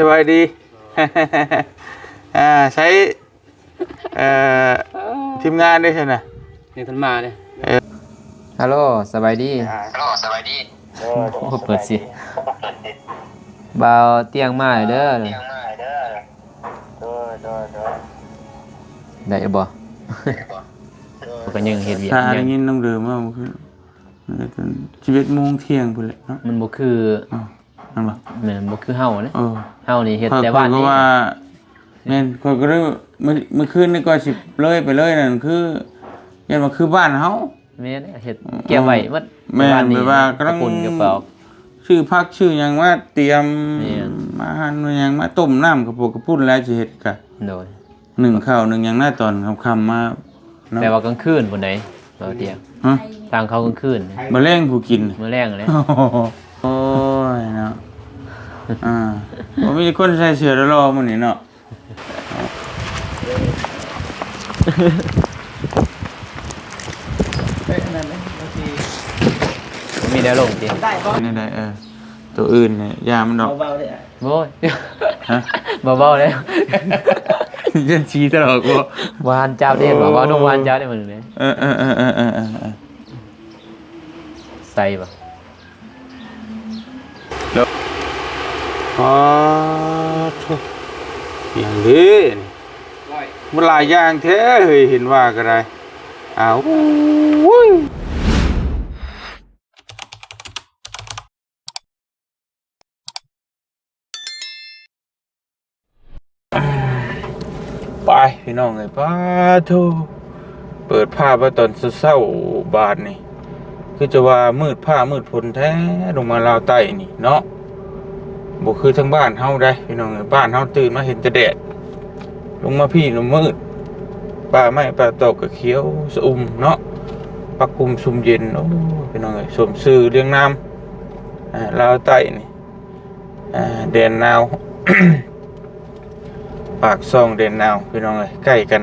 ສະບາຍດີ ອ່າ ໃຊ້ ເອີ ທີມງານເດ້ຊັ້ນນະ ຍັງທັນມາເດ້. ເອີ ຮັລໂຫຼ ສະບາຍດີ. ຮັລໂຫຼ ສະບາຍດີ. ໂອ້ ເປີດຊິ ບ່າວຕຽງມາເດີ. ຕຽງມາເດີ. ໂດຍ ໂດຍ ໂດຍ ໄດ້ບໍ່? ໄດ້ບໍ່? ໂດຍ ເຂົາກໍຍັງເຮັດວຽກ ຖ້າ ຍັງ ໄດ້ຍິນນ້ອງເດີມວ່າມື້ຄືນ ເອີ ຕອນສິບເອັດໂມງທ່ຽງພຸ້ນແຫຼະເນາະ. ມັນບໍ່ຄື ອ້າວ ນັ້ນບໍ່? ແມ່ນ ບໍ່ຄືເຮົາເດ້. ເອີ ເຮົານີ້ເຮັດແຕ່ວານນີ້ ຂ້ອຍກໍວ່າ ແມ່ນ ຂ້ອຍກໍເລີຍ ມື້ ມື້ຄືນນີ້ກໍຊິເລີຍໄປເລີຍ ນັ້ນຄື ຢ້ານວ່າຄືບ້ານເຮົາ. ແມ່ນ ເຮັດ ເອີ ກຽມໄວ້ໝົດ ແມ່ນ ແບບວ່າກຳລັງ ກະປຸ້ນກະປອກ ຊື້ຜັກຊື້ຫຍັງມາຕຽມ ແມ່ນ ມາຫັ່ນມາຫຍັງ ມາຕົ້ມນ້ຳກະປຸ້ນກະປຸ້ນແລ້ວຊິເຮັດກະ ໂດຍ ໜຶ້ງເຂົ້າໜຶ້ງຫຍັງນະ ຕອນຄ່ຳໆມາເນາະ. ແປວ່າກາງຄືນພຸ້ນໃດ ບ່າວຕຽງ. ຮະ? ທາງເຂົ້າກາງຄືນ ມື້ແລງຜູ້ກິນ ມື້ແລງແຫຼະ. ໂອ້ຍເນາະ ອ່າ ບໍ່ມີຄົນໃສ່ເສື້ອຫຼໍ່ໆມື້ນີ້ເນາະ. ເອີ ອັນນັ້ນເດ້ ບາງທີມີແນວລົງຕິ ໄດ້ບໍ່? ແນວໃດ? ເອີ ໂຕອື່ນນີ້ຢ່າມັນດອກ ເບົາໆເດ້. ໂອ້ຍ ຮະ? ບໍ່ເວົ້າແລ້ວ ຢ້ານຊີ້ຕະຫຼອດບໍ່? ບໍ່ທັນຈັບເດ້ ບໍ່ເວົ້ານຳບໍ່ທັນຈັບເດ້ມື້ນີ້. ເອີໆໆໆໆ ໃສ່ບໍ່? ປາໂທ ຫຍັງເດ້ນີ້ ມັນຫຼາຍຢ່າງແທ້ເຮີ້ຍ ເຫັນວ່າກໍໄດ້. ອ້າວ ໂອ້ຍ. ໄປພີ່ນ້ອງເອີຍ ປາໂທ ເປີດພາບມາຕອນເຊົ້າໆ ບາດນີ້ ຄືຈະວ່າມືດຟ້າມືດຝົນແທ້ ລົງມາລາວໃຕ້ນີ້ເນາະ. ບໍ່ຄືທາງບ້ານເຮົາໃດ໋ພີ່ນ້ອງເອີຍ ບ້ານເຮົາຕື່ນມາເຫັນແຕ່ແດດ ລົງມາພີ້ນະມືດ ປ່າໄມ້ປ່າຕອກກໍຂຽວຊະອຸ່ມເນາະ ປາກກຸ່ມຊຸ່ມເຢັນ. ໂອ້ ພີ່ນ້ອງເອີຍ ສົມຊື່ລຽງນາມ ອ່າ ລາວໃຕ້ນີ້ ອ່າ ແດນໜາວ ປາກຊ່ອງແດນໜາວ ພີ່ນ້ອງເອີຍ ໃກ້ກັນ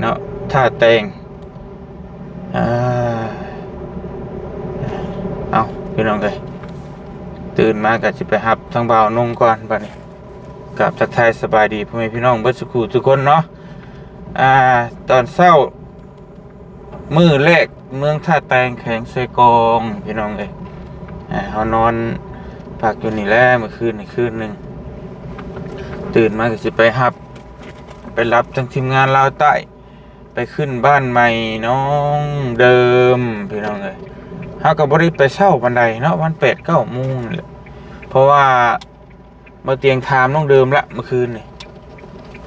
ເນາະ ທ່າແຕງ. ອ່າ ເອົາ ພີ່ນ້ອງເອີຍ ຕື່ນມາກໍຊິໄປຮັບທາງບ່າວນົງກ່ອນ ບາດນີ້ກາບທັກທາຍສະບາຍດີພໍ່ແມ່ພີ່ນ້ອງເບິດສູ່ຜູ້ສູ່ຄົນເນາະ. ອ່າ ຕອນເຊົ້າ ມື້ແລກເມືອງທ່າແຕງ ແຂວງເຊກອງ ພີ່ນ້ອງເອີຍ. ອ່າ ເຮົານອນພັກຢູ່ນີ້ແຫຼະ ມື້ຄືນນີ້ຄືນໜຶ່ງ ຕື່ນມາກໍຊິໄປຮັບ ໄປຮັບທາງທີມງານລາວໃຕ້ ໄປຂຶ້ນບ້ານໃໝ່ນ້ອງເດີມ ພີ່ນ້ອງເອີຍ. ເຮົາກໍບໍ່ໄດ້ໄປເຊົ້າປານໃດເນາະ ປະມານແປດເກົ້າໂມງນີ້ແຫຼະ ເພາະວ່າ ບ່າວຕຽງຖາມນ້ອງເດີມລະມື້ຄືນນີ້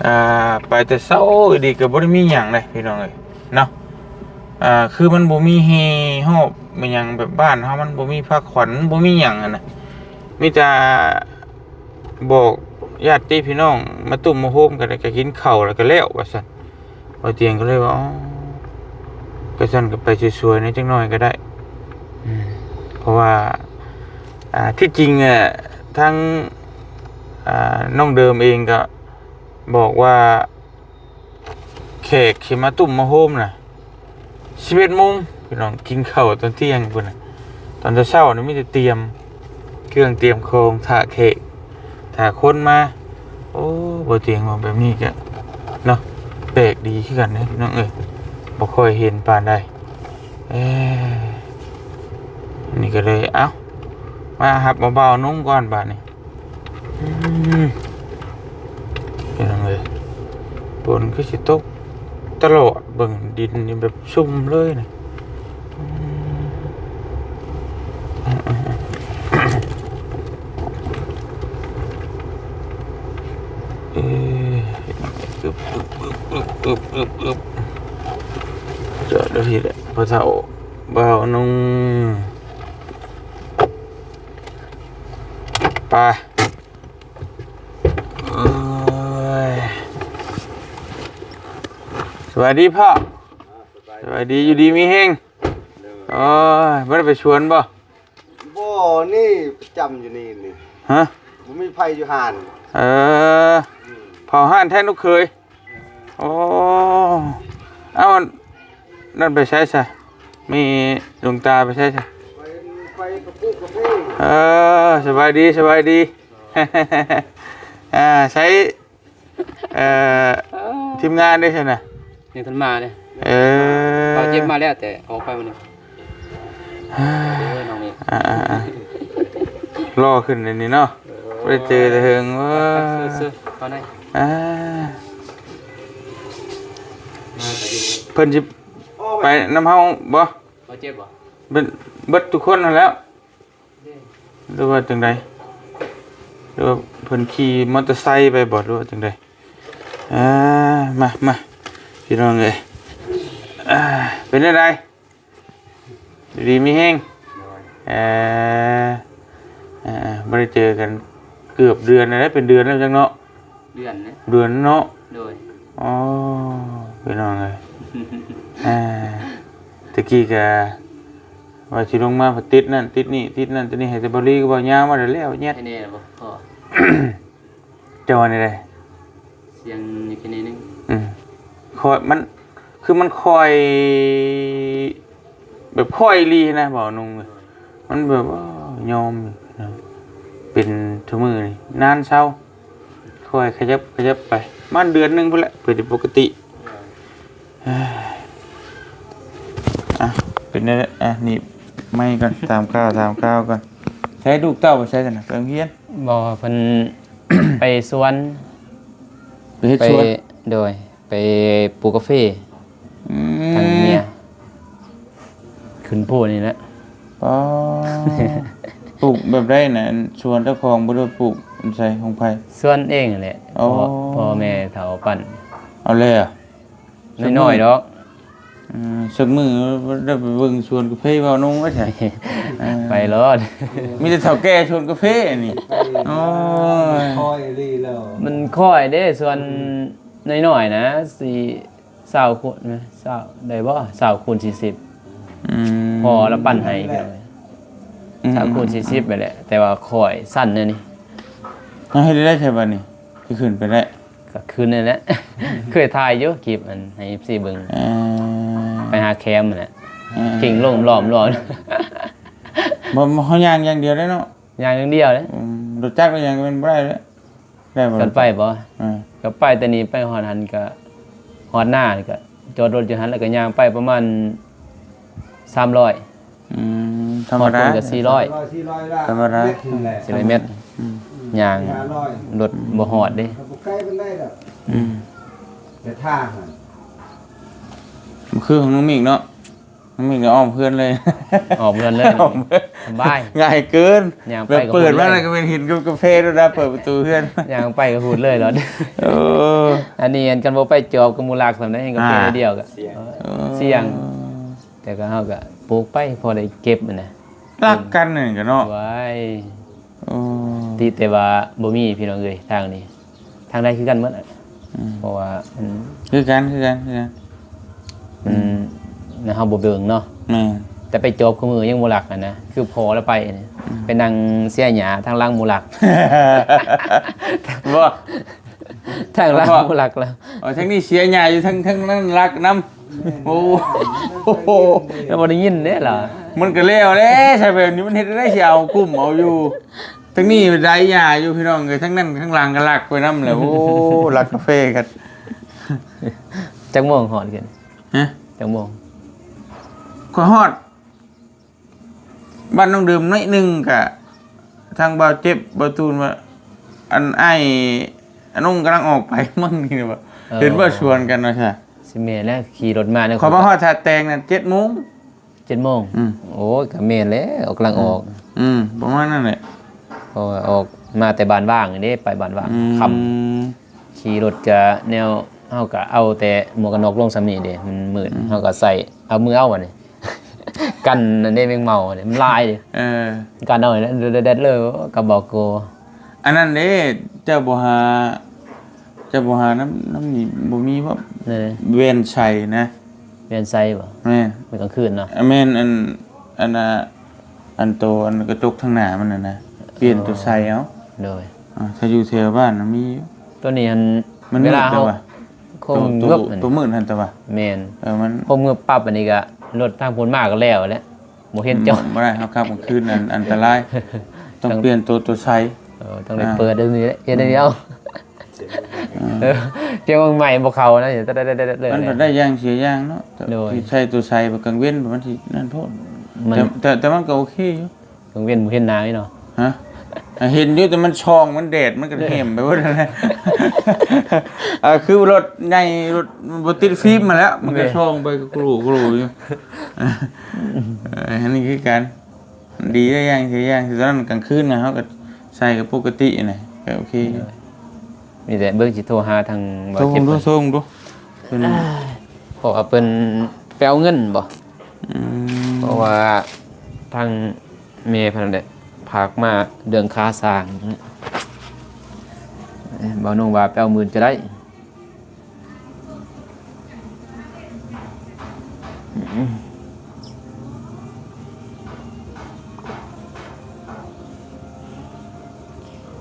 ອ່າ ໄປແຕ່ເຊົ້າອີ່ຫຼີກໍບໍ່ໄດ້ມີຫຍັງເດ້ພີ່ນ້ອງເອີຍເນາະ. ອ່າ ຄືມັນບໍ່ມີແຫ່ຮອບແມ່ນຫຍັງ ແບບບ້ານເຮົາມັນບໍ່ມີພາຂວັນ ບໍ່ມີຫຍັງຫັ້ນນະ ມີແຕ່ບອກຍາດຕິພີ່ນ້ອງມາຕຸ້ມມາໂຮມກັນ ແລ້ວກໍກິນເຂົ້າແລ້ວກໍແລ້ວວ່າຊັ້ນ. ບ່າວຕຽງກໍເລີຍວ່າ ອໍ ກະຊັ້ນກໍໄປສວຍໆແດ່ຈັກໜ້ອຍກໍໄດ້ ອືມ ເພາະວ່າ ອ່າ ທີ່ຈິງ ອ່າ ທາງ ອ່າ ນ້ອງເດີມເອງກໍບອກວ່າ ແຂກທີ່ມາຕຸ້ມມາໂຮມນະ ສິບເອັດໂມງ ພີ່ນ້ອງ ກິນເຂົ້າຕອນທ່ຽງພຸ້ນນະ. ຕອນເຊົ້າໆນີ້ມີແຕ່ຕຽມເຄື່ອງຕຽມຂອງ ຖ້າແຂກ ຖ້າຄົນມາ. ໂອ້ ບ່າວຕຽງວ່າແບບນີ້ກະເນາະ ແປກດີຄືກັນເດ້ພີ່ນ້ອງເອີຍ ບໍ່ຄ່ອຍເຫັນປານໃດ. ເອີ ນີ້ກໍເລີຍ ເອົ້າ ມາຮັບເອົາບ່າວນົງກ່ອນບາດນີ້. ອືມ ພີ່ນ້ອງເອີຍ ຝົນຄືຊິຕົກຕະຫຼອດ ເບິ່ງດິນນີ້ແບບຊຸ່ມເລີຍນະ. ອືມ ເອີ ອຶບ ອຶບ ອຶບ ຈອດຢູ່ພີ້ແຫຼະ ພໍ່ເຖົ້າບ່າວນຸ່ງ ໄປ. ໂອ້ຍ ສະບາຍດີພໍ່. ອ່າ ສະບາຍ ສະບາຍດີ ຢູ່ດີມີແຮງ. ໂດຍ ໂອ້ຍ ບໍ່ໄດ້ໄປສວນບໍ່? ບໍ່ ນີ້ປະຈຳຢູ່ນີ້ນີ້. ຮະ? ບໍ່ມີໃຜຢູ່ຮ້ານ. ເອີ ອືມ ເຝົ້າຮ້ານແທນລູກເຂີຍ. ໂອ້ ເອົ້າ ນັ້ນໄປໃສຊະ? ມີຫຼວງຕາໄປໃສຊະ? ໄປ ໄປກະປູກະເພ. ເອີ ສະບາຍດີ ສະບາຍດີ. ເອີ ອ່າ ໃຊ້ ເອີ ທີມງານເດ້ຊັ້ນນະ ຍັງທັນມາເດ້. ເອີ ບາດເຈັບມາແລ້ວ ແຕ່ອອກໄປມື້ນີ້. ເອີ ນ້ອງນີ້ ອ່າໆໆ ຫຼໍ່ຂຶ້ນເດນີ້ເນາະ. ບໍ່ໄດ້ເຈີແຕ່ເຫິງ. ເອີ ເຊີນໆ ເຂົ້າໃນ. ອ່າ ເພິ່ນຊິໄປນຳເຮົາບໍ່? ບໍ່ເຈັບບໍ່? ເບິດ ເບິດທຸກຄົນຫັ້ນແລ້ວ ເດ້ ຫຼືວ່າຈັ່ງໃດ? ຫຼືວ່າເພິ່ນຂີ່ມໍເຕີໄຊໄປບໍ່ ຫຼືວ່າຈັ່ງໃດ? ອ່າ ມາ ມາ ພີ່ນ້ອງເອີຍ. ອ່າ ເປັນຈັ່ງໃດ? ຢູ່ດີມີແຮງ. ເອີ ເອີ ບໍ່ໄດ້ເຈີກັນເກືອບເດືອນແລ້ວ ເປັນເດືອນແລ້ວຈັກເນາະ. ເດືອນເນາະ ເດືອນເນາະ. ໂດຍ. ອໍ ພີ່ນ້ອງເອີຍ ອ່າ ຕະກີ້ກະວ່າຊິລົງມາ ພັດຕິດນັ້ນຕິດນີ້ ຕິດນັ້ນຕິດນີ້ ໃຫ້ແຕ່ເບົາລີກັບເບົາຍາວມາແລ້ວ ແຍດ ໃຫ້ແນ່ບໍ່ພໍ. ເຈົ້າວ່າແນວໃດ? ສຽງຢູ່ແຄ່ນີ້ໜຶ່ງ. ອືມ ຄ່ອຍ ມັນ ຄືມັນຄ່ອຍ ແບບຄ່ອຍອີ່ຫຼີນະ ເວົ້າໜຸ່ງ. ມັນແບບ ໂອ້ຍ ຍອມນະ ເປັນທຸກມື້ນີ້ ນານເຊົາ ຄ່ອຍຂະຫຍັບ ຂະຫຍັບໄປ ປະມານເດືອນໜຶ່ງພຸ້ນແຫຼະ ເພື່ອຈະປົກກະຕິ. ອ່າ ເປັນແນວໃດ? ອ່າ ໜີບໄມກ່ອນ ຖາມຂ່າວ ຖາມຂ່າວກ່ອນ. ໃຊ້ລູກເຕົ້າໄປໃສຊັ້ນນະ? ໄປໂຮງຮຽນ? ບໍ່ ເພິ່ນ ໄປສວນ ໄປເຮັດສວນ. ໂດຍ ໄປປູກກາເຟ. ອືມ ທາງເມຍ ຂຶ້ນພູນີ້ແຫຼະ. ອໍ ປູກແບບໃດນະ? ອັນສວນເຈົ້າຂອງບໍ່ ຫຼືວ່າປູກໃສ່ຂອງໃຜ? ສວນເອງຫັ້ນແຫຼະ. ອໍ ພໍ່ ພໍ່ແມ່ເຖົ້າປັ້ນ. ເອົາແລ້ວ ນ້ອຍໆດອກ. ເອີ ສັກມື້ໄດ້ໄປເບິ່ງສວນກາເຟເວົ້ານົງວ່າຊັ້ນ. ເອີ ໄປໂລດ ມີແຕ່ເຖົ້າແກ່ສວນກາເຟນີ້. ໂອ້ຍ ມັນຄ່ອຍອີ່ຫຼີແລ້ວ ມັນຄ່ອຍເດ້ ສວນນ້ອຍໆນະ ສີ່ ຊາວຄູນ ຊາວ ໄດ້ບໍ່ ຊາວຄູນສີ່ສິບ. ອືມ ພໍລະປັ້ນໃຫ້ພີ່ນ້ອງ. ອືມ ຊາວຄູນສີ່ສິບໄປແຫຼະ ແຕ່ວ່າຄ່ອຍສັ້ນແນວນີ້. ເຮົາເຮັດໄດ້ໃຊ່ບັດນີ້ ຄືຂຶ້ນໄປໄດ້? ກໍຄືນັ້ນແຫຼະ ເຄີຍຖ່າຍຢູ່ຄລິບອັນໃຫ້ເອັບຊີເບິ່ງ. ເອີ ໄປຫາແຄມຫັ້ນແຫຼະ. ເອີ ເກັ່ງລົມລ້ອມໆ. ບໍ່ ເຮົາຍ່າງຢ່າງດຽວໄດ້ເນາະ? ຍ່າງຢ່າງດຽວເດ້. ອືມ ລົດຈັກກໍຍັງແມ່ນບໍ່ໄດ້ເດ້. ໄດ້ບໍ່? ກັນໄປບໍ່? ເອີ ກໍໄປແຕ່ນີ້ໄປຮອດຫັ້ນ ກໍຮອດໜ້ານີ້ ກໍຈອດລົດຢູ່ຫັ້ນ ແລ້ວກໍຍ່າງໄປປະມານສາມຮ້ອຍ. ອືມ ທຳມະດາ ຮອດພຸ້ນກໍສີ່ຮ້ອຍ ສີ່ຮ້ອຍ ທຳມະດາ ສີ່ຮ້ອຍແມັດ. ອືມ ຍ່າງ ຫ້າຮ້ອຍ ລົດບໍ່ຮອດເດ້. ກໍບໍ່ໄກປານໃດດອກ. ອືມ ແຕ່ທ່າຫັ້ນ ມັນຄືຂອງນ້ອງມິກເນາະ. ມັນກໍອ້ອມເຮືອນເລີຍ ອ້ອມເຮືອນເລີຍ ອ້ອມເຮືອນ ສະບາຍ ງ່າຍເກີນ. ຍ່າງໄປ ແບບເປີດມາແລ້ວກໍເປັນຫີນກັບກາເຟໂລດນະ ເປີດປະຕູເຮືອນ ຍ່າງໄປກໍຫູດເລີຍໂລດ. ເອີ ອັນນີ້ ອັນ ຄັນບໍ່ໄປຈອບກັບໝູ່ລັກສ່ຳໃດ ແຮ່ງກາເຟ ອ່າ ດຽວກໍ ເອີ ສ່ຽງ. ເອີ ແຕ່ກໍເຮົາກໍປູກໄປພໍໄດ້ເກັບຫັ້ນນະ ລັກກັນນັ້ນກໍເນາະ. ວ້າຍ ໂອ້ ຕິແຕ່ວ່າບໍ່ມີພີ່ນ້ອງເອີຍ ທາງນີ້ ທາງໃດຄືກັນໝົດ. ອືມ ເພາະວ່າມັນ ຄືກັນ ຄືກັນ ຄືກັນ. ມັນ ອືມ ແນວເຮົາບໍ່ເບິ່ງເນາະ. ແມ່ນ ແຕ່ໄປຈອບຄູ່ມື້ຍັງບໍ່ລັກຫັ້ນນະ ຄືພໍລະໄປນີ້. ອືມ ໄປນັ່ງເສຍຫຍ້າທາງຫຼັງໝູ່ລັກ ບໍ່ ທາງຫຼັງໝູ່ລັກລະ. ອໍ ທາງນີ້ເສຍຫຍ້າຢູ່ ທາງ ທາງນັ້ນລັກນຳ. ໂອ້ ແລ້ວບໍ່ໄດ້ຍິນເດ້ລະ. ມັນກໍແລ້ວແຫຼະ ໃຊ່ແບບນີ້ມັນເຮັດໄດ້ ຊິເອົາກຸ້ມເອົາຢູ່. ທາງນີ້ໄດ້ຫຍ້າຢູ່ພີ່ນ້ອງເອີຍ ທາງນັ້ນທາງຫຼັງກໍລັກໄປນຳແຫຼະ. ໂອ້ ລັກກາເຟກັນ. ຈັກໂມງຮອດຂຶ້ນ? ຮະ? ຈັກໂມງ? ຂ້ອຍຮອດບ້ານນ້ອງເດີມໜ້ອຍໜຶ່ງ ກະທາງບ່າວເຈັບ ບ່າວຕູນວ່າ ອັນ ອ້າຍ ອານົງກຳລັງອອກໄປ ມັ່ງນີ້ວ່າ. ເອີ ເຫັນວ່າສວນກັນວ່າຊະ. ຊິແມ່ນແລ້ວ ຂີ່ລົດມາເນາະ. ຂ້ອຍມາຮອດທ່າແຕງນັ້ນເຈັດໂມງ. ເຈັດໂມງ. ອືມ ໂອ້ຍ ກໍແມ່ນແລ້ວ ກຳລັງອອກ. ອືມ ປະມານນັ້ນແຫຼະ ເພາະວ່າອອກມາແຕ່ບ້ານຫວ່າງນີ້ເດ້ ໄປບ້ານຫວ່າງ. ອືມ ຄ່ຳ ຂີ່ລົດກະແນວ ເຮົາກະເອົາແຕ່ໝວກກັນນັອກລົງສ່ຳນີ້ເດ້ ມັນມືດ. ອືມ ເຮົາກະໃສ່ ເອົາມືເອົາບັດນີ້ ກັນນັ້ນເດ້ ແມງເມົານີ້ມັນຫຼາຍເດ້. ເອີ ກັນເອົາແດດເລີຍ ກະບອກໂກ. ອັນນັ້ນເດ້ ເຈົ້າບໍ່ຫາ ເຈົ້າບໍ່ຫານຳ ນຳນີ້ບໍ່ມີບໍ່? ແວ່ນໃສ່ນະ. ແວ່ນໃສ່ບໍ່? ແມ່ນ ໄປກາງຄືນເນາະ. ແມ່ນ ອັນ ອັນນ່າ ອັນໂຕ ອັນກະຈົກທາງໜ້າມັນຫັ້ນນະ ປ່ຽນໂຕໃສ່ເອົາ. ໂດຍ ອ່າ ຖ້າຢູ່ແຖວບ້ານນະມີຢູ່. ໂຕນີ້ຫັ້ນ ມັນມືດແຕ່ວ່າ ໂຕ ໂຕມືດຫັ້ນແຕ່ວ່າ. ແມ່ນ ເອີ ມັນຄົມງຶບປັບ. ອັນນີ້ກະລົດທາງພຸ້ນມາກໍແລ້ວແຫຼະ ບໍ່ເຫັນເຈົ້າ. ອືມ ບໍ່ໄດ້ ເຮົາຂັບກາງຄືນນັ້ນອັນຕະລາຍ ຕ້ອງປ່ຽນໂຕ ໂຕໃສ່. ເອີ ຕ້ອງໄດ້ເປີດແບບນີ້ແຫຼະ ເຮັດແນວດຽວ. ເອີ ຕຽງໃໝ່ບໍ່ເຂົ້ານະ ມັນໄດ້ຢ່າງເສຍຢ່າງເນາະ. ໂດຍ ໃຊ້ໂຕໃສ ກາງເວັນມັນຊິນັ້ນໂພດ. ມັນ ແຕ່ ແຕ່ ແຕ່ມັນກໍໂອເຄຢູ່. ກາງເວັນບໍ່ເຫັນໜ້າເນາະ. ຮະ? ອ່າ ເຫັນຢູ່ ແຕ່ມັນສ່ອງ ມັນແດດ ມັນກໍແຫມໄປເບິດຫັ້ນແຫຼະ. ອ່າ ຄືລົດໃຫຍ່ ລົດບໍ່ຕິດຟິມມາແລ້ວ ມັນກໍສ່ອງໄປກະໂກຣກະໂກຣຢູ່. ເອີ ອັນນີ້ຄືກັນ ດີໄດ້ຢ່າງ ເສຍຢ່າງ ຕອນນັ້ນກາງຄືນນະ ເຮົາກໍໃສ່ກໍປົກກະຕິນະ ກໍໂອເຄຢູ່. ມີແຕ່ເບິ່ງ ຊິໂທຫາທາງບ່າວເຈັບ ໂທເບິ່ງດູ ເພິ່ນ ເພາະວ່າເພິ່ນໄປເອົາເງິນບໍ່? ອືມ ເພາະວ່າທາງແມ່ເພິ່ນນັ້ນແຫຼະ ຝາກມາເລື່ອງຄ່າສ້າງ. ເອີ ບ່າວນຸ່ງວ່າໄປເອົາມື້ອື່ນກໍໄດ້.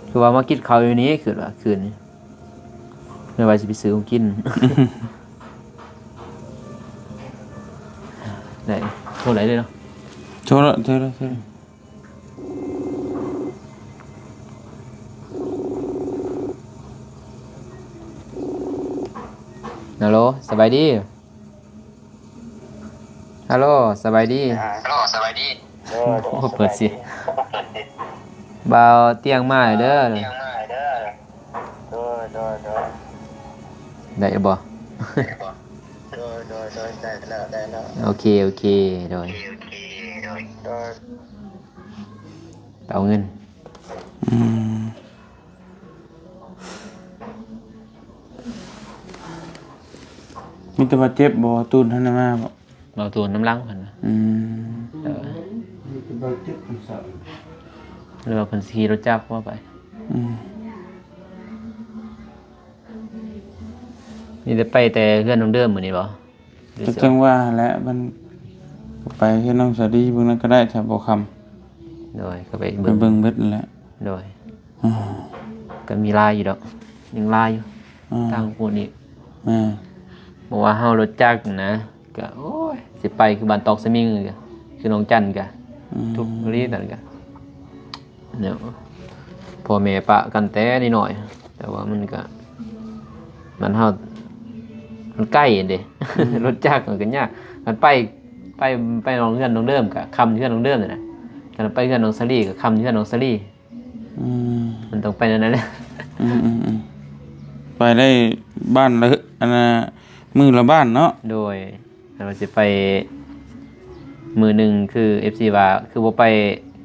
ຄືວ່າມາກິນເຂົ້າຢູ່ນີ້ ຄືວ່າຄືນນີ້ ແມ່ນວ່າຊິໄປຊື້ຂອງກິນ. ໄດ້ ໂທໄດ້ເລີຍເນາະ. ໂທລະ ໂທລະ ໂທລະ. ຮັລໂຫຼ ສະບາຍດີ. ຮັລໂຫຼ ສະບາຍດີ. ອາ ຮັລໂຫຼ ສະບາຍດີ. ໂອ້ ເປີດສຽງ. ບ່າວຕຽງມາເດີ. ໂດຍ ໂດຍ ໂດຍ. ໄດ້ແລ້ວບໍ່? ໂດຍ ໂດຍ ໂດຍ ໄດ້ແລ້ວ ໄດ້ແລ້ວ. ໂອເຄ ໂອເຄ ໂດຍ ໂດຍ. ໄປເອົາເງິນ. ອືມ ມີແຕ່ວ່າເຈັບບໍ່? ຕູນຫັ້ນນະມາບໍ່? ເວົ້າຕູນນຳຫຼັງເພິ່ນນະ. ອືມ ເອີ ມີແຕ່ວ່າເຈັບນຳສັນ ຫຼືວ່າເພິ່ນຂີ່ລົດຈັກບໍ່ໄປ? ອືມ ມີແຕ່ໄປແຕ່ເຮືອນນ້ອງເດີມມື້ນີ້ບໍ່? ກໍຈັ່ງວ່າແຫຼະ ມັນກໍໄປເຮືອນນ້ອງສາລີເບິ່ງນັ້ນກໍໄດ້ ຖ້າບໍ່ຄ່ຳ. ໂດຍ ກໍໄປ ໄປເບິ່ງ ເບິ່ງເບິດນັ້ນແຫຼະ. ໂດຍ ອືມ ກໍມີຫຼາຍຢູ່ດອກ ຍັງຫຼາຍຢູ່ ອືມ ທາງພຸ້ນອີກ. ແມ່ນ ບໍ່ວ່າເຮົາລົດຈັກນະ ກໍ ໂອ້ຍ ຊິໄປຄືບ້ານຕອກສະມິງ ຄືໜອງຈັນກະ ອືມ ທຸກອີ່ຫຼີນັ້ນກະ ເນາະ ພໍ່ແມ່ປະກັນແຕ່ນ້ອຍໆ ແຕ່ວ່າມັນກະ ບ້ານເຮົາມັນໄກເດ້ ອືມ ລົດຈັກມັນກໍຍາກ. ຄັນໄປ ໄປ ໄປນ້ອງເຮືອນນ້ອງເດີມກໍຄ່ຳເຮືອນນ້ອງເດີມນີ້ນະ ຄັນໄປເຮືອນນ້ອງສາລີກໍຄ່ຳເຮືອນນ້ອງສາລີ. ອືມ ມັນຕ້ອງໄປແນວນັ້ນແຫຼະ. ອືມໆໆ ໄປໄດ້ບ້ານລະ ອັນນ່າ ມື້ລະບ້ານເນາະ. ໂດຍ ຄັນວ່າຊິໄປມື້ໜຶ່ງ ຄືເອັຟຊີວ່າ ຄືບໍ່ໄປ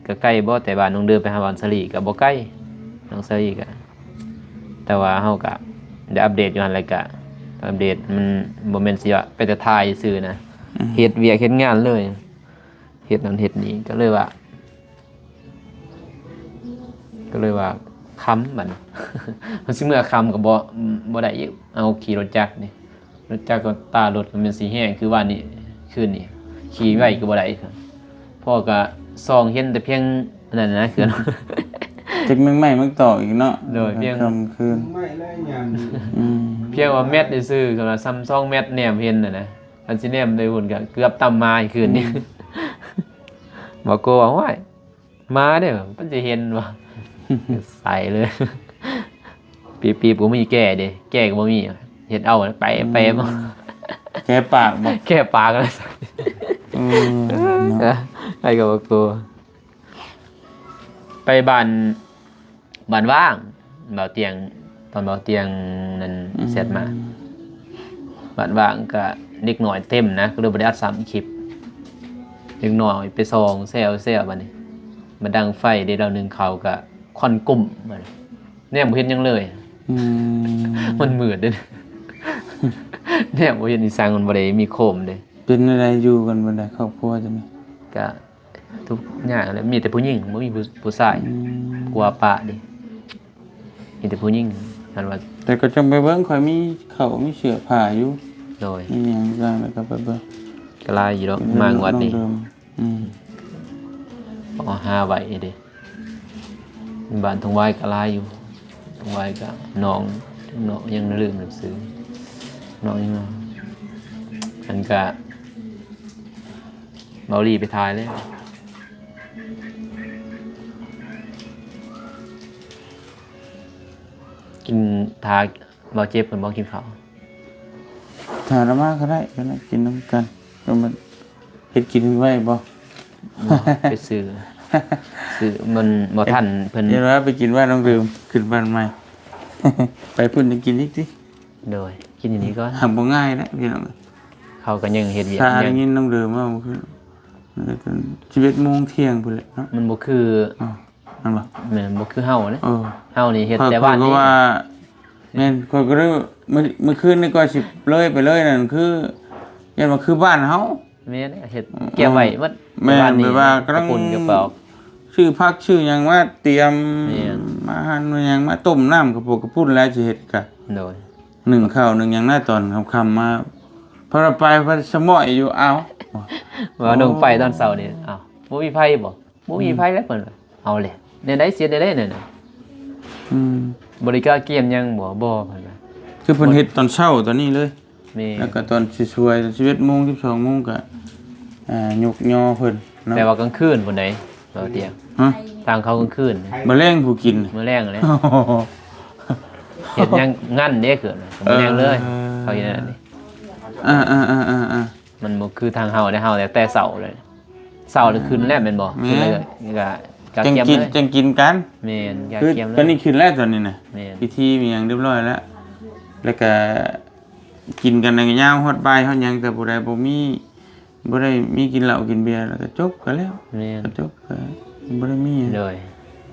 ກໍໄກບໍ່ ແຕ່ບ້ານນ້ອງເດີມໄປຫາບ້ານສາລີກໍບໍ່ໄກ ນ້ອງສາລີກໍ ແຕ່ວ່າເຮົາກໍໄດ້ອັບເດດຢູ່ຫັ້ນແຫຼະ ກໍອັບເດດ ມັນບໍ່ແມ່ນຊິວ່າໄປແຕ່ຖ່າຍຊື່ນະ ອືມ ເຮັດວຽກເຮັດງານເລີຍ ເຮັດນັ້ນເຮັດນີ້ ກໍເລີຍວ່າ ກໍເລີຍວ່າຄ່ຳບັດນີ້ ມັນຊິເມືອຄ່ຳກໍບໍ່ ບໍ່ໄດ້ອີກ ເອົາຂີ່ລົດຈັກນີ້ ລົດຈັກກໍຕາລົດກໍແມ່ນຊິແຮງ ຄືວານນີ້ຄືນນີ້ຂີ່ໄວກໍບໍ່ໄດ້ ພໍ່ກໍສ່ອງເຫັນແຕ່ພຽງອັນນັ້ນນະ ຄື ຈັກແມ່ນໄມ້ມັນຕອກອີກເນາະ. ໂດຍ ພຽງຄ່ຳຄືນ ໄມ້ແລະຍາມ ອືມ ພຽງວ່າແມັດຊື່ໆ ກໍວ່າສ່ຳສອງແມັດແນມເຫັນຫັ້ນນະ ຄັນຊິແນມໄດ້ພຸ້ນກໍເກືອບຕຳໝາອີກຄືນນີ້ ອືມ ບໍ່ກົວ ໂອ້ຍ ໝາເດ້ ມັນຊິເຫັນບໍ່ ໃສ່ເລີຍ. ປີບໆ ບໍ່ມີແກ້ເດ້ ແກ້ກໍບໍ່ມີ ເຮັດເອົາ ແປະ ອືມ ແປະ ແກ້ປາກບໍ່ ແກ້ປາກແລ້ວ. ເອີ ເນາະ ໃຜກໍບໍ່ກົວ. ໄປບ້ານ ບ້ານຫວ່າງ ບ່າວຕຽງ ຕອນບ່າວຕຽງນັ້ນ ອືມ ແຊັດມາ ບ້ານຫວ່າງກະເດັກນ້ອຍເຕັມນະ ກໍເລີຍບໍ່ໄດ້ອັດຊ້ຳຄລິບ ເດັກນ້ອຍໄປສ່ອງແຊວໆ ບາດນີ້ ມາດັງໄຟໄດ້ດອກໜຶ່ງ ເຂົາກະຄວັນກຸ້ມ ບາດນີ້ແນມບໍ່ເຫັນຫຍັງເລີຍ. ອືມ ມັນມືດເດ້ ແນມບໍ່ເຫັນອີ່ສັງ ມັນບໍ່ໄດ້ມີໂຄມເດ້. ເປັນແນວໃດຢູ່ກັນບັດໃດ ຄອບຄົວຈັ່ງໃດ? ກະ ທຸກຍາກແຫຼະ ມີແຕ່ຜູ້ຍິງ ບໍ່ມີຜູ້ ຜູ້ຊາຍ ອືມ ກົວປະເດ້ ມີແຕ່ຜູ້ຍິງ ຄັນວ່າ ແຕ່ກໍຈັ່ງໄປເບິ່ງ ຂ້ອຍມີເຂົ້າ ມີເສື້ອຜ້າຢູ່. ໂດຍ ມີຫຍັງຢ່າງໃດກໍໄປເບິ່ງ ກໍຫຼາຍຢູ່ດອກ ມາງວດນີ້ ອືມ ເອົາຫາໄວ້ເດ້. ບ້ານທົ່ງຫວາຍກໍຫຼາຍຢູ່ ທົ່ງຫວາຍກໍນ້ອງ ນ້ອງຍັງລືມຊື່ ນ້ອງຫຍັງ ອັນກະ ເບົາຫຼີໄປຖ່າຍແລ້ວ ກິນ ຖ້າ ບໍ່ເຈັບເພິ່ນບໍ່ກິນເຂົ້າ? ຖ້າລະມາກໍໄດ້ ກໍໄດ້ກິນນຳກັນ. ກໍມັນເຮັດກິນໄວ້ບໍ່? ບໍ່ ໄປຊື້ ຊື້ ມັນບໍ່ທັນເພິ່ນ. ເຫັນວ່າໄປກິນບ້ານນ້ອງເດີມ ຂຶ້ນບ້ານໃໝ່ ໄປພຸ້ນໄດ້ກິນອີກຕິ? ໂດຍ ກິນຢູ່ນີ້ກ່ອນ. ຫາບໍ່ງ່າຍນະພີ່ນ້ອງ. ເຂົາກໍຍັງເຮັດວຽກ ຖ້າໄດ້ຍິນນ້ອງເດີມເວົ້າຄື ເອີ ຕອນສິບເອັດໂມງທ່ຽງພຸ້ນແຫຼະເນາະ. ມັນບໍ່ຄື ອໍ ແມ່ນບໍ່? ແມ່ນ ບໍ່ຄືເຮົາເດ້. ເອີ ເຮົານີ້ເຮັດແຕ່ວານນີ້. ຂ້ອຍກໍວ່າ ແມ່ນ ຂ້ອຍກໍເລີຍ ມື້ ມື້ຄືນນີ້ກໍຊິເລີຍໄປເລີຍນັ້ນ ຄື ຢ້ານວ່າຄືບ້ານເຮົາ. ແມ່ນ ເຮັດ ອືມ ກຽມໄວ້ໝົດ. ແມ່ນ ແບບວ່າກຳລັງ ກະປຸ້ນກະປອກ ຊື້ຜັກຊື້ຫຍັງມາຕຽມ. ແມ່ນ ມາຫັ່ນມາຫຍັງ ມາຕົ້ມນ້ຳກະປົກກະປຸ້ນແລ້ວຊິເຮັດກະ. ໂດຍ ໜຶ້ງເຂົ້າໜຶ້ງຫຍັງນະ ຕອນຄ່ຳໆມາ ພໍລະໄປ ພໍລະສະໝ້ອຍຢູ່. ອ້າວ ວ່ານ້ອງໄປຕອນເຊົ້ານີ້ ອ້າວ ບໍ່ມີໃຜບໍ່? ບໍ່ມີໃຜແລ້ວ ເພິ່ນວ່າ. ເອົາແຫຼະ ແນວໃດເສຍແນວໃດນັ້ນນະ? ອືມ ບໍ່ໄດ້ກະກຽມຫຍັງບໍ່? ບໍ່ ເພິ່ນວ່າ. ຄືເພິ່ນເຮັດຕອນເຊົ້າຕອນນີ້ເລີຍ. ແມ່ນ ແລ້ວກໍຕອນສວຍໆ ສິບເອັດໂມງ ສິບສອງໂມງກໍ ອ່າ ຍົກຍໍເພິ່ນເນາະ. ແຕ່ວ່າກາງຄືນພຸ້ນໃດ ເວົ້າຕຽງ. ຮະ? ທາງເຂົາກາງຄືນ ມື້ແລງຜູ້ກິນ ມື້ແລງແຫຼະ. ເຮັດຫຍັງງານເດ້ຄືນ ມື້ແລງເລີຍ. ເອີ ເຂົາເຮັດອັນນີ້. ອ່າໆໆໆໆ ມັນບໍ່ຄືທາງເຮົາເດ້ ເຮົາແຕ່ເຊົ້າເລີຍ. ເຊົ້າແລ້ວຂຶ້ນແລ້ວແມ່ນບໍ່? ແມ່ນ ຂຶ້ນແລ້ວກໍກະກຽມເລີຍ ຈັ່ງກິນກັນ. ແມ່ນ ກະກຽມເລີຍ. ຕອນນີ້ຂຶ້ນແລ້ວ ຕອນນີ້ນະ. ແມ່ນ ພິທີມີຫຍັງຮຽບຮ້ອຍແລ້ວ ແລ້ວກະກິນກັນ ແລ້ວກະຍາວຮອດບ່າຍຮອດຫຍັງ ແຕ່ຜູ້ໃດບໍ່ມີ ບໍ່ໄດ້ມີກິນເຫຼົ້າກິນເບຍ ແລ້ວກະຈົບກັນແລ້ວ. ແມ່ນ ກະຈົບ ກະບໍ່ໄດ້ມີ. ໂດຍ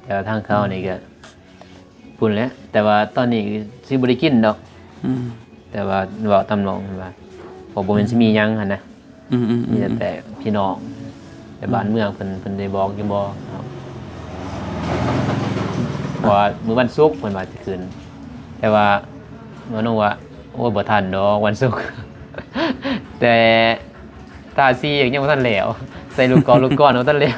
ແຕ່ວ່າທາງເຂົານີ້ກະ ພຸ້ນແຫຼະ ແຕ່ວ່າຕອນນີ້ຊິບໍ່ໄດ້ກິນດອກ. ອືມ ແຕ່ວ່າເວົ້າຕາມນ້ອງເພິ່ນວ່າ ເພາະບໍ່ແມ່ນຊິມີຫຍັງຫັ້ນນະ. ອືມໆໆໆ ມີແຕ່ພີ່ນ້ອງ ແຕ່ ອືມ ບ້ານເມືອງເພິ່ນ ເພິ່ນໄດ້ບອກຢູ່ບໍ່? ເພາະວ່າມື້ວັນສຸກເພິ່ນວ່າຊິຂຶ້ນ ແຕ່ວ່ານ້ອງວ່າ ໂອ້ຍ ບໍ່ທັນດອກວັນສຸກ ແຕ່ ທາສີຍັງບໍ່ທັນແລ້ວ ໃສ່ລູກກອນ ລູກກອນຍັງບໍ່ທັນແລ້ວ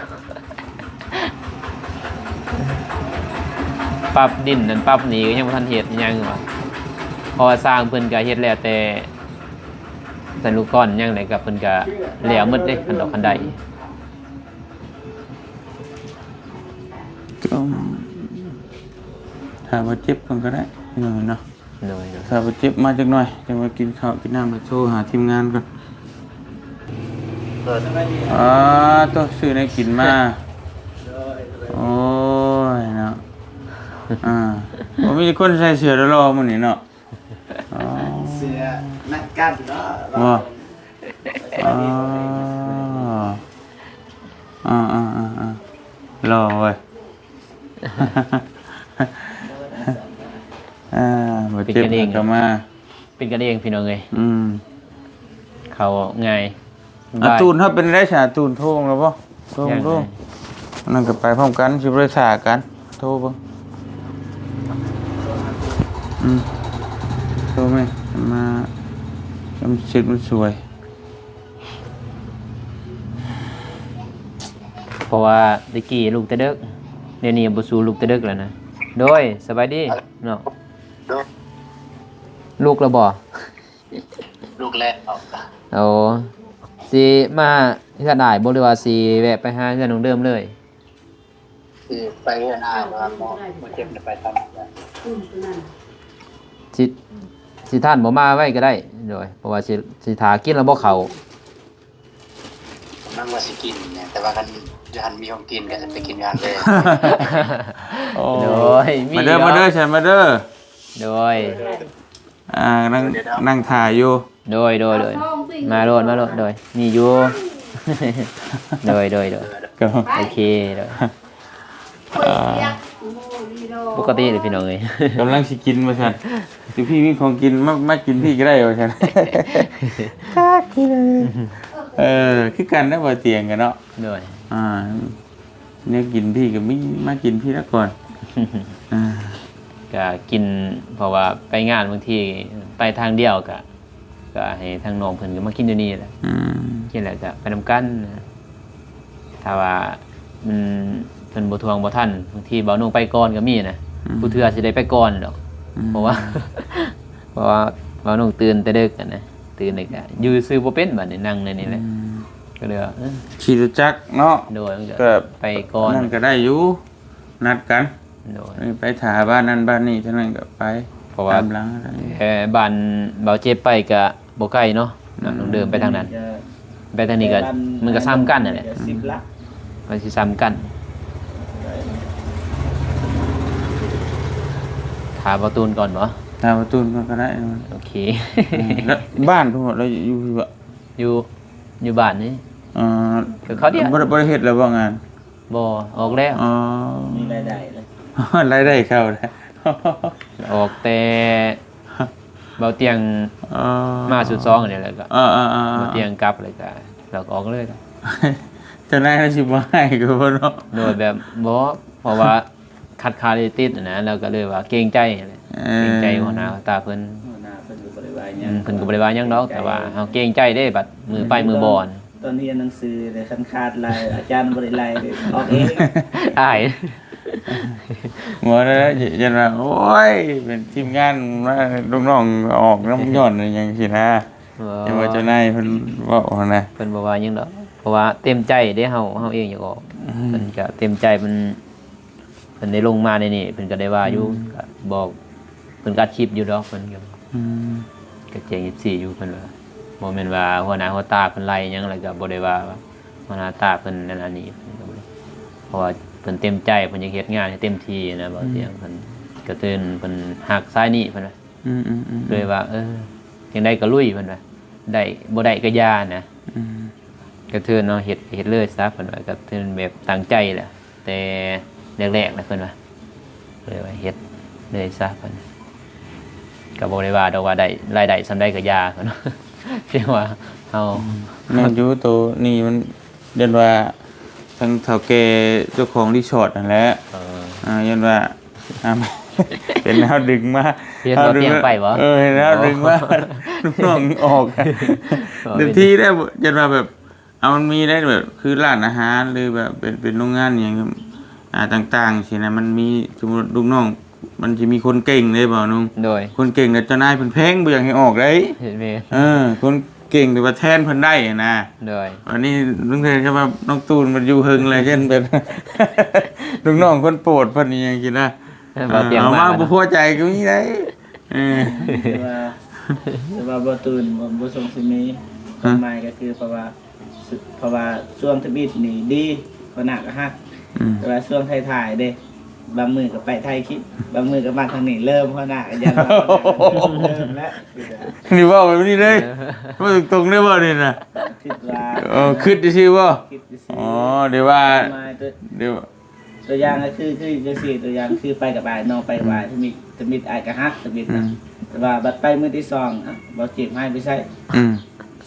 ປັບດິນນັ້ນປັບນີ້ກໍຍັງບໍ່ທັນເຮັດຫຍັງວ່າ ເພາະວ່າຊ່າງເພິ່ນກໍເຮັດແລ້ວ ແຕ່ໃສ່ລູກກອນຫຍັງໃດກໍເພິ່ນກໍແລ້ວໝົດເດ້ ຄັນດອກຄັນໃດ. ກໍຖ້າວ່າເຈັບກ່ອນກໍໄດ້ ເນາະ. ໂດຍ ໂດຍ ຖ້າບໍ່ເຈັບມາຈັກໜ່ອຍ ຈັ່ງວ່າກິນເຂົ້າກິນນ້ຳ ແລ້ວໂທຫາທີມງານກ່ອນ. ອ່າ ໂຕ ຊື້ແນວກິນມາ. ໂອ້ຍເນາະ ອ່າ ບໍ່ມີຄົນໃສ່ເສື້ອຫຼໍ່ໆມື້ນີ້ເນາະ. ອໍ ເສື້ອນັກການເນາະ. ບໍ່ ອໍ ອ່າໆໆໆ ຫຼໍ່ເວີຍ. ອ່າ ບໍ່ເຈັບກໍມາ ເປັນກັນເອງພີ່ນ້ອງເອີຍ. ອືມ ເຂົ້າງ່າຍ. ອາ ສະບາຍ. ຕູນເຮົາເປັນໄດ້ສາ ຕູນໂທລະບໍ່? ໂທ ຍັງ ໂທ ເລີຍ. ອັນນັ້ນກໍໄປພ້ອມກັນ ຊິບໍ່ໄດ້ຖ້າກັນ ໂທເບິ່ງ. ອືມ ໂທແມ່ ມາ ມັນເສັດມັນສວຍ. ເພາະວ່າແຕ່ກີ້ລຸກແຕ່ເດິກ ດຽວນີ້ບໍ່ສູ້ລຸກແຕ່ເດິກແລ້ວນະ. ໂດຍ ສະບາຍດີເນາະ. ໂດຍ ລຸກແລ້ວບໍ່? ລຸກແລ້ວ. ໂອ້ ຊິມາເຮືອນອ້າຍບໍ່ ຫຼືວ່າຊິແວະໄປຫາເຮືອນນ້ອງເດີມເລີຍ? ຊິໄປເຮືອນອ້າຍ ເພາະວ່າໝໍ ໝໍເຈັບໄປຕາມ. ຊິ ຊິທ່ານບໍ່ມາໄວກໍໄດ້. ໂດຍ ເພາະວ່າຊິ ຊິຖ້າກິນແລ້ວບໍ່ເຂົ້າ. ກຳລັງວ່າຊິກິນແຫຼະ ແຕ່ວ່າຄັນຢູ່ຫັ້ນມີຂອງກິນກໍໄປກິນຢູ່ຫັ້ນເລີຍ. ໂອ້ ໂດຍ ມາເດີ ມາເດີ ເຊີນມາເດີ. ໂດຍ ອ່າ ນັ່ງ ນັ່ງຖ້າຢູ່. ໂດຍ ໂດຍ ໂດຍ ມາໂລດ ມາໂລດ. ໂດຍ ມີຢູ່. ໂດຍ ໂດຍ ໂດຍ ໂອເຄ ໂດຍ. ອ່າ ປົກກະຕິເດ້ພີ່ນ້ອງເອີຍ ກຳລັງຊິກິນວ່າຊັ້ນ. ຢູ່ພີ້ມີຂອງກິນ ມາ ມາກິນພີ້ກໍໄດ້ວ່າຊັ້ນ. ຄັກເລີຍ. ເອີ ຄືກັນນະ ບໍ່ຕຽງກັນເນາະ. ໂດຍ ອ່າ ແນວກິນພີ້ກໍມີ ມາກິນພີ້ລະກ່ອນ. ອ່າ ກະກິນ ເພາະວ່າໄປງານບາງທີໄປທາງດຽວກະ ກໍໃຫ້ທາງນ້ອງເພິ່ນກໍມາກິນຢູ່ນີ້ແຫຼະ. ອືມ ກິນແລ້ວກໍໄປນຳກັນ. ຖ້າວ່າມັນ ເພິ່ນບໍ່ທວງບໍ່ທັນ ບາງທີບ່າວນົງໄປກ່ອນກໍມີນະ. ອືມ ຜູ້ເທື່ອຊິໄດ້ໄປກ່ອນດອກ. ອືມ ເພາະວ່າ ເພາະວ່າບ່າວນົງຕື່ນແຕ່ເດິກຫັ້ນນະ ຕື່ນແລ້ວກໍຢູ່ຊື່ບໍ່ເປັນ ບາດນີ້ນັ່ງໃນນີ້ແຫຼະ. ອືມ ກໍເລີຍວ່າ ເອີ ຂີ່ລົດຈັກເນາະ. ໂດຍ ມັນກໍໄປກ່ອນ ນັ້ນກໍໄດ້ຢູ່ ນັດກັນ. ໂດຍ ເອີ ໄປຖ້າບ້ານນັ້ນບ້ານນີ້ເທົ່ານັ້ນກໍໄປ. ເພາະວ່າ ຕາມຫຼັງ ແຕ່ບ້ານເບົາເຈັບໄປກະບໍ່ໄກເນາະ ນ້ອງເດີມໄປທາງນັ້ນ ໄປທາງນີ້ກະ ມັນກະສ່ຳກັນນັ້ນແຫຼະ ສິບຫຼັກ ມັນຊິສ່ຳກັນ. ຖ້າເບົາຕູນກ່ອນບໍ? ຖ້າເບົາຕູນກ່ອນກະໄດ້. ໂອເຄ ແລ້ວບ້ານພຸ້ນລະ ຢູ່ ຢູ່ ຢູ່ບ້ານນີ້ ເອີ ເຂົາດຽວ ບໍ່ໄດ້ ບໍ່ໄດ້ເຮັດແລ້ວບໍ່ງານ? ບໍ່ ອອກແລ້ວ. ອໍ ມີລາຍໄດ້ແລ້ວ ລາຍໄດ້ເຂົ້າແລ້ວ ອອກແຕ່ເບົາຕຽງ ອໍ ມາຊຸດສອງນີ້ແຫຼະ ກະ ເອີໆໆໆ ເບົາຕຽງກັບແລ້ວກະ ລາວກະອອກເລີຍ. ເຈົ້ານາຍລາວຊິບໍ່ຮ້າຍກະບໍ່ເນາະ ໂດຍແບບ ບໍ່ ເພາະວ່າ ຂາດຄາເລຍຕິດຫັ້ນນະ ລາວກະເລີຍວ່າເກງໃຈຫັ້ນແຫຼະ ເອີ ເກງໃຈຫົວໜ້າຫົວຕາເພິ່ນ ຫົວໜ້າເພິ່ນກະບໍ່ໄດ້ວ່າຫຍັງ ອືມ ເພິ່ນກະບໍ່ໄດ້ວ່າຫຍັງດອກ ແຕ່ວ່າເຮົາເກງໃຈເດ້ ບັດມື້ໄປມື້ບໍ່ຫັ້ນ ຕອນຮຽນໜັງສືເດ້ ຄັນຂາດລາຍ ອາຈານບໍ່ໄດ້ໄລ່ເດ້ ອອກເອງ ອາຍ ບໍ່ໄດ້ ຢ້ານວ່າ ໂອ້ຍ ເປັນທີມງານມາ ລູກນ້ອງອອກນຳຍ້ອນຫຍັງຊີ້ນະ ອໍ ຈັ່ງວ່າເຈົ້ານາຍເພິ່ນເວົ້າຫັ້ນນະ ເພິ່ນບໍ່ວ່າຫຍັງດອກ ເພາະວ່າເຕັມໃຈເດ້ ເຮົາ ເຮົາເອງຢາກອອກ ອືມ ເພິ່ນກະເຕັມໃຈ ເພິ່ນ ເພິ່ນໄດ້ລົງມາໃນນີ້ ເພິ່ນກະໄດ້ວ່າຢູ່ ອືມ ກະບອກ ເພິ່ນກະອັດຄລິບຢູ່ດອກ ເພິ່ນກະ ອືມ ກະແຈ້ງເອັບຊີຢູ່ ເພິ່ນວ່າ ບໍ່ແມ່ນວ່າຫົວໜ້າຫົວຕາເພິ່ນໄລ່ຫຍັງ ແລ້ວກະບໍ່ໄດ້ວ່າຫົວໜ້າຕາເພິ່ນນັ້ນອັນນີ້ ເພິ່ນກະບໍ່ໄດ້ ເພາະວ່າເພິ່ນເຕັມໃຈ ເພິ່ນຢາກເຮັດງານໃຫ້ເຕັມທີ່ນະ ເບົາຕຽງ ອືມ ເພິ່ນກະຕື່ນ ເພິ່ນຮັກສາຍນີ້ ເພິ່ນວ່າ ອືມໆໆ ເລີຍວ່າ ເອີ ຈັ່ງໃດກະລຸຍ ເພິ່ນວ່າ ໄດ້ ບໍ່ໄດ້ກະຢ່ານະ ອືມ ກະຖືເນາະ ເຮັດ ເຮັດເລີຍຊະ ເພິ່ນວ່າ ກະຖືແບບຕັ້ງໃຈແຫຼະ ແຕ່ແລກໆນະ ເພິ່ນວ່າ ເລີຍວ່າເຮັດເລີຍຊະ ເພິ່ນ ກະບໍ່ໄດ້ວ່າດອກວ່າໄດ້ລາຍໄດ້ສ່ຳໃດກະຢ່າ ເພິ່ນວ່າ ພຽງວ່າເຮົາ ອືມ ແມ່ນຢູ່ ໂຕນີ້ມັນ ຢ້ານວ່າທາງເຖົ້າແກ່ເຈົ້າຂອງຣີສອດຫັ້ນແຫຼະ ເອີ ຢ້ານວ່າ ອ່າ ເຫັນເຮົາດຶງມາ ເຫັນເຮົາດຶງມາ ເອີ ເຫັນເຮົາດຶງມາ ລູກນ້ອງອອກ ເຕັມທີ່ແລ້ວ ຢ້ານວ່າແບບ ເອົາ ມັນມີໄດ້ແບບ ຄືຮ້ານອາຫານ ຫຼືແບບເປັນ ເປັນໂຮງງານຫຍັງ ອ່າ ຕ່າງໆຊີ້ນະ ມັນມີ ສົມມຸດລູກນ້ອງ ມັນຊິມີຄົນເກັ່ງເດ້ ເບົາໜຸ່ງ ໂດຍ ຄົນເກັ່ງແລ້ວເຈົ້ານາຍເພິ່ນແພງ ບໍ່ຢາກໃຫ້ອອກໃດ໋ ແມ່ນ ເອີ ຄົນເກັ່ງ ຫຼືວ່າແທນເພິ່ນໄດ້ຫັ້ນນະ ໂດຍ ອັນນີ້ ລາງເທື່ອ ຄັນວ່ານ້ອງຕູນມັນຢູ່ເທິງແລ້ວ ຢ້ານແບບ ລູກນ້ອງຄົນໂປດເພິ່ນອີ່ຫຍັງຊີ້ນະ ເອີ ເວົ້າມາບໍ່ພໍໃຈກະມີໄດ໋ ເອີ ແຕ່ວ່າ ແຕ່ວ່າບໍ່ຕູນ ບໍ່ ບໍ່ຊົງຊິມີ ຄວາມໝາຍກະຄື ເພາະວ່າ ເພາະວ່າຊ່ວງທຳອິດນີ້ດີ ຫົວໜ້າກະຮັກ ອືມ ແຕ່ວ່າຊ່ວງທ້າຍໆເດ້ ບາງມື້ກະໄປຖ່າຍຄລິບ ບາງມື້ກະມາທາງນີ້ ເລີ່ມ ຫົວໜ້າກະຢ້ານວ່າ ເລີ່ມແລ້ວ ນີ້ເວົ້າແບບນີ້ເລີຍ ເອີ ເວົ້າຕົງໆເລີຍບໍ່ນີ້ນະ ຄິດວ່າ ເອີ ຄິດຊື່ໆບໍ່ ຄິດຊື່ໆ ອໍ ດຽວວ່າ ດຽວ ຕົວຢ່າງກະຄື ຄືຈັ່ງຊີ້ ຕົວຢ່າງຄືໄປກະໄປ ນ້ອງໄປກະໄປ ອືມ ທຳອິດ ທຳອິດອ້າຍກະຮັກ ທຳອິດ ອືມ ນະ ແຕ່ວ່າບັດໄປມື້ທີສອງ ອະ ບໍ່ເຈັບ ຫາຍໄປໃສ ອືມ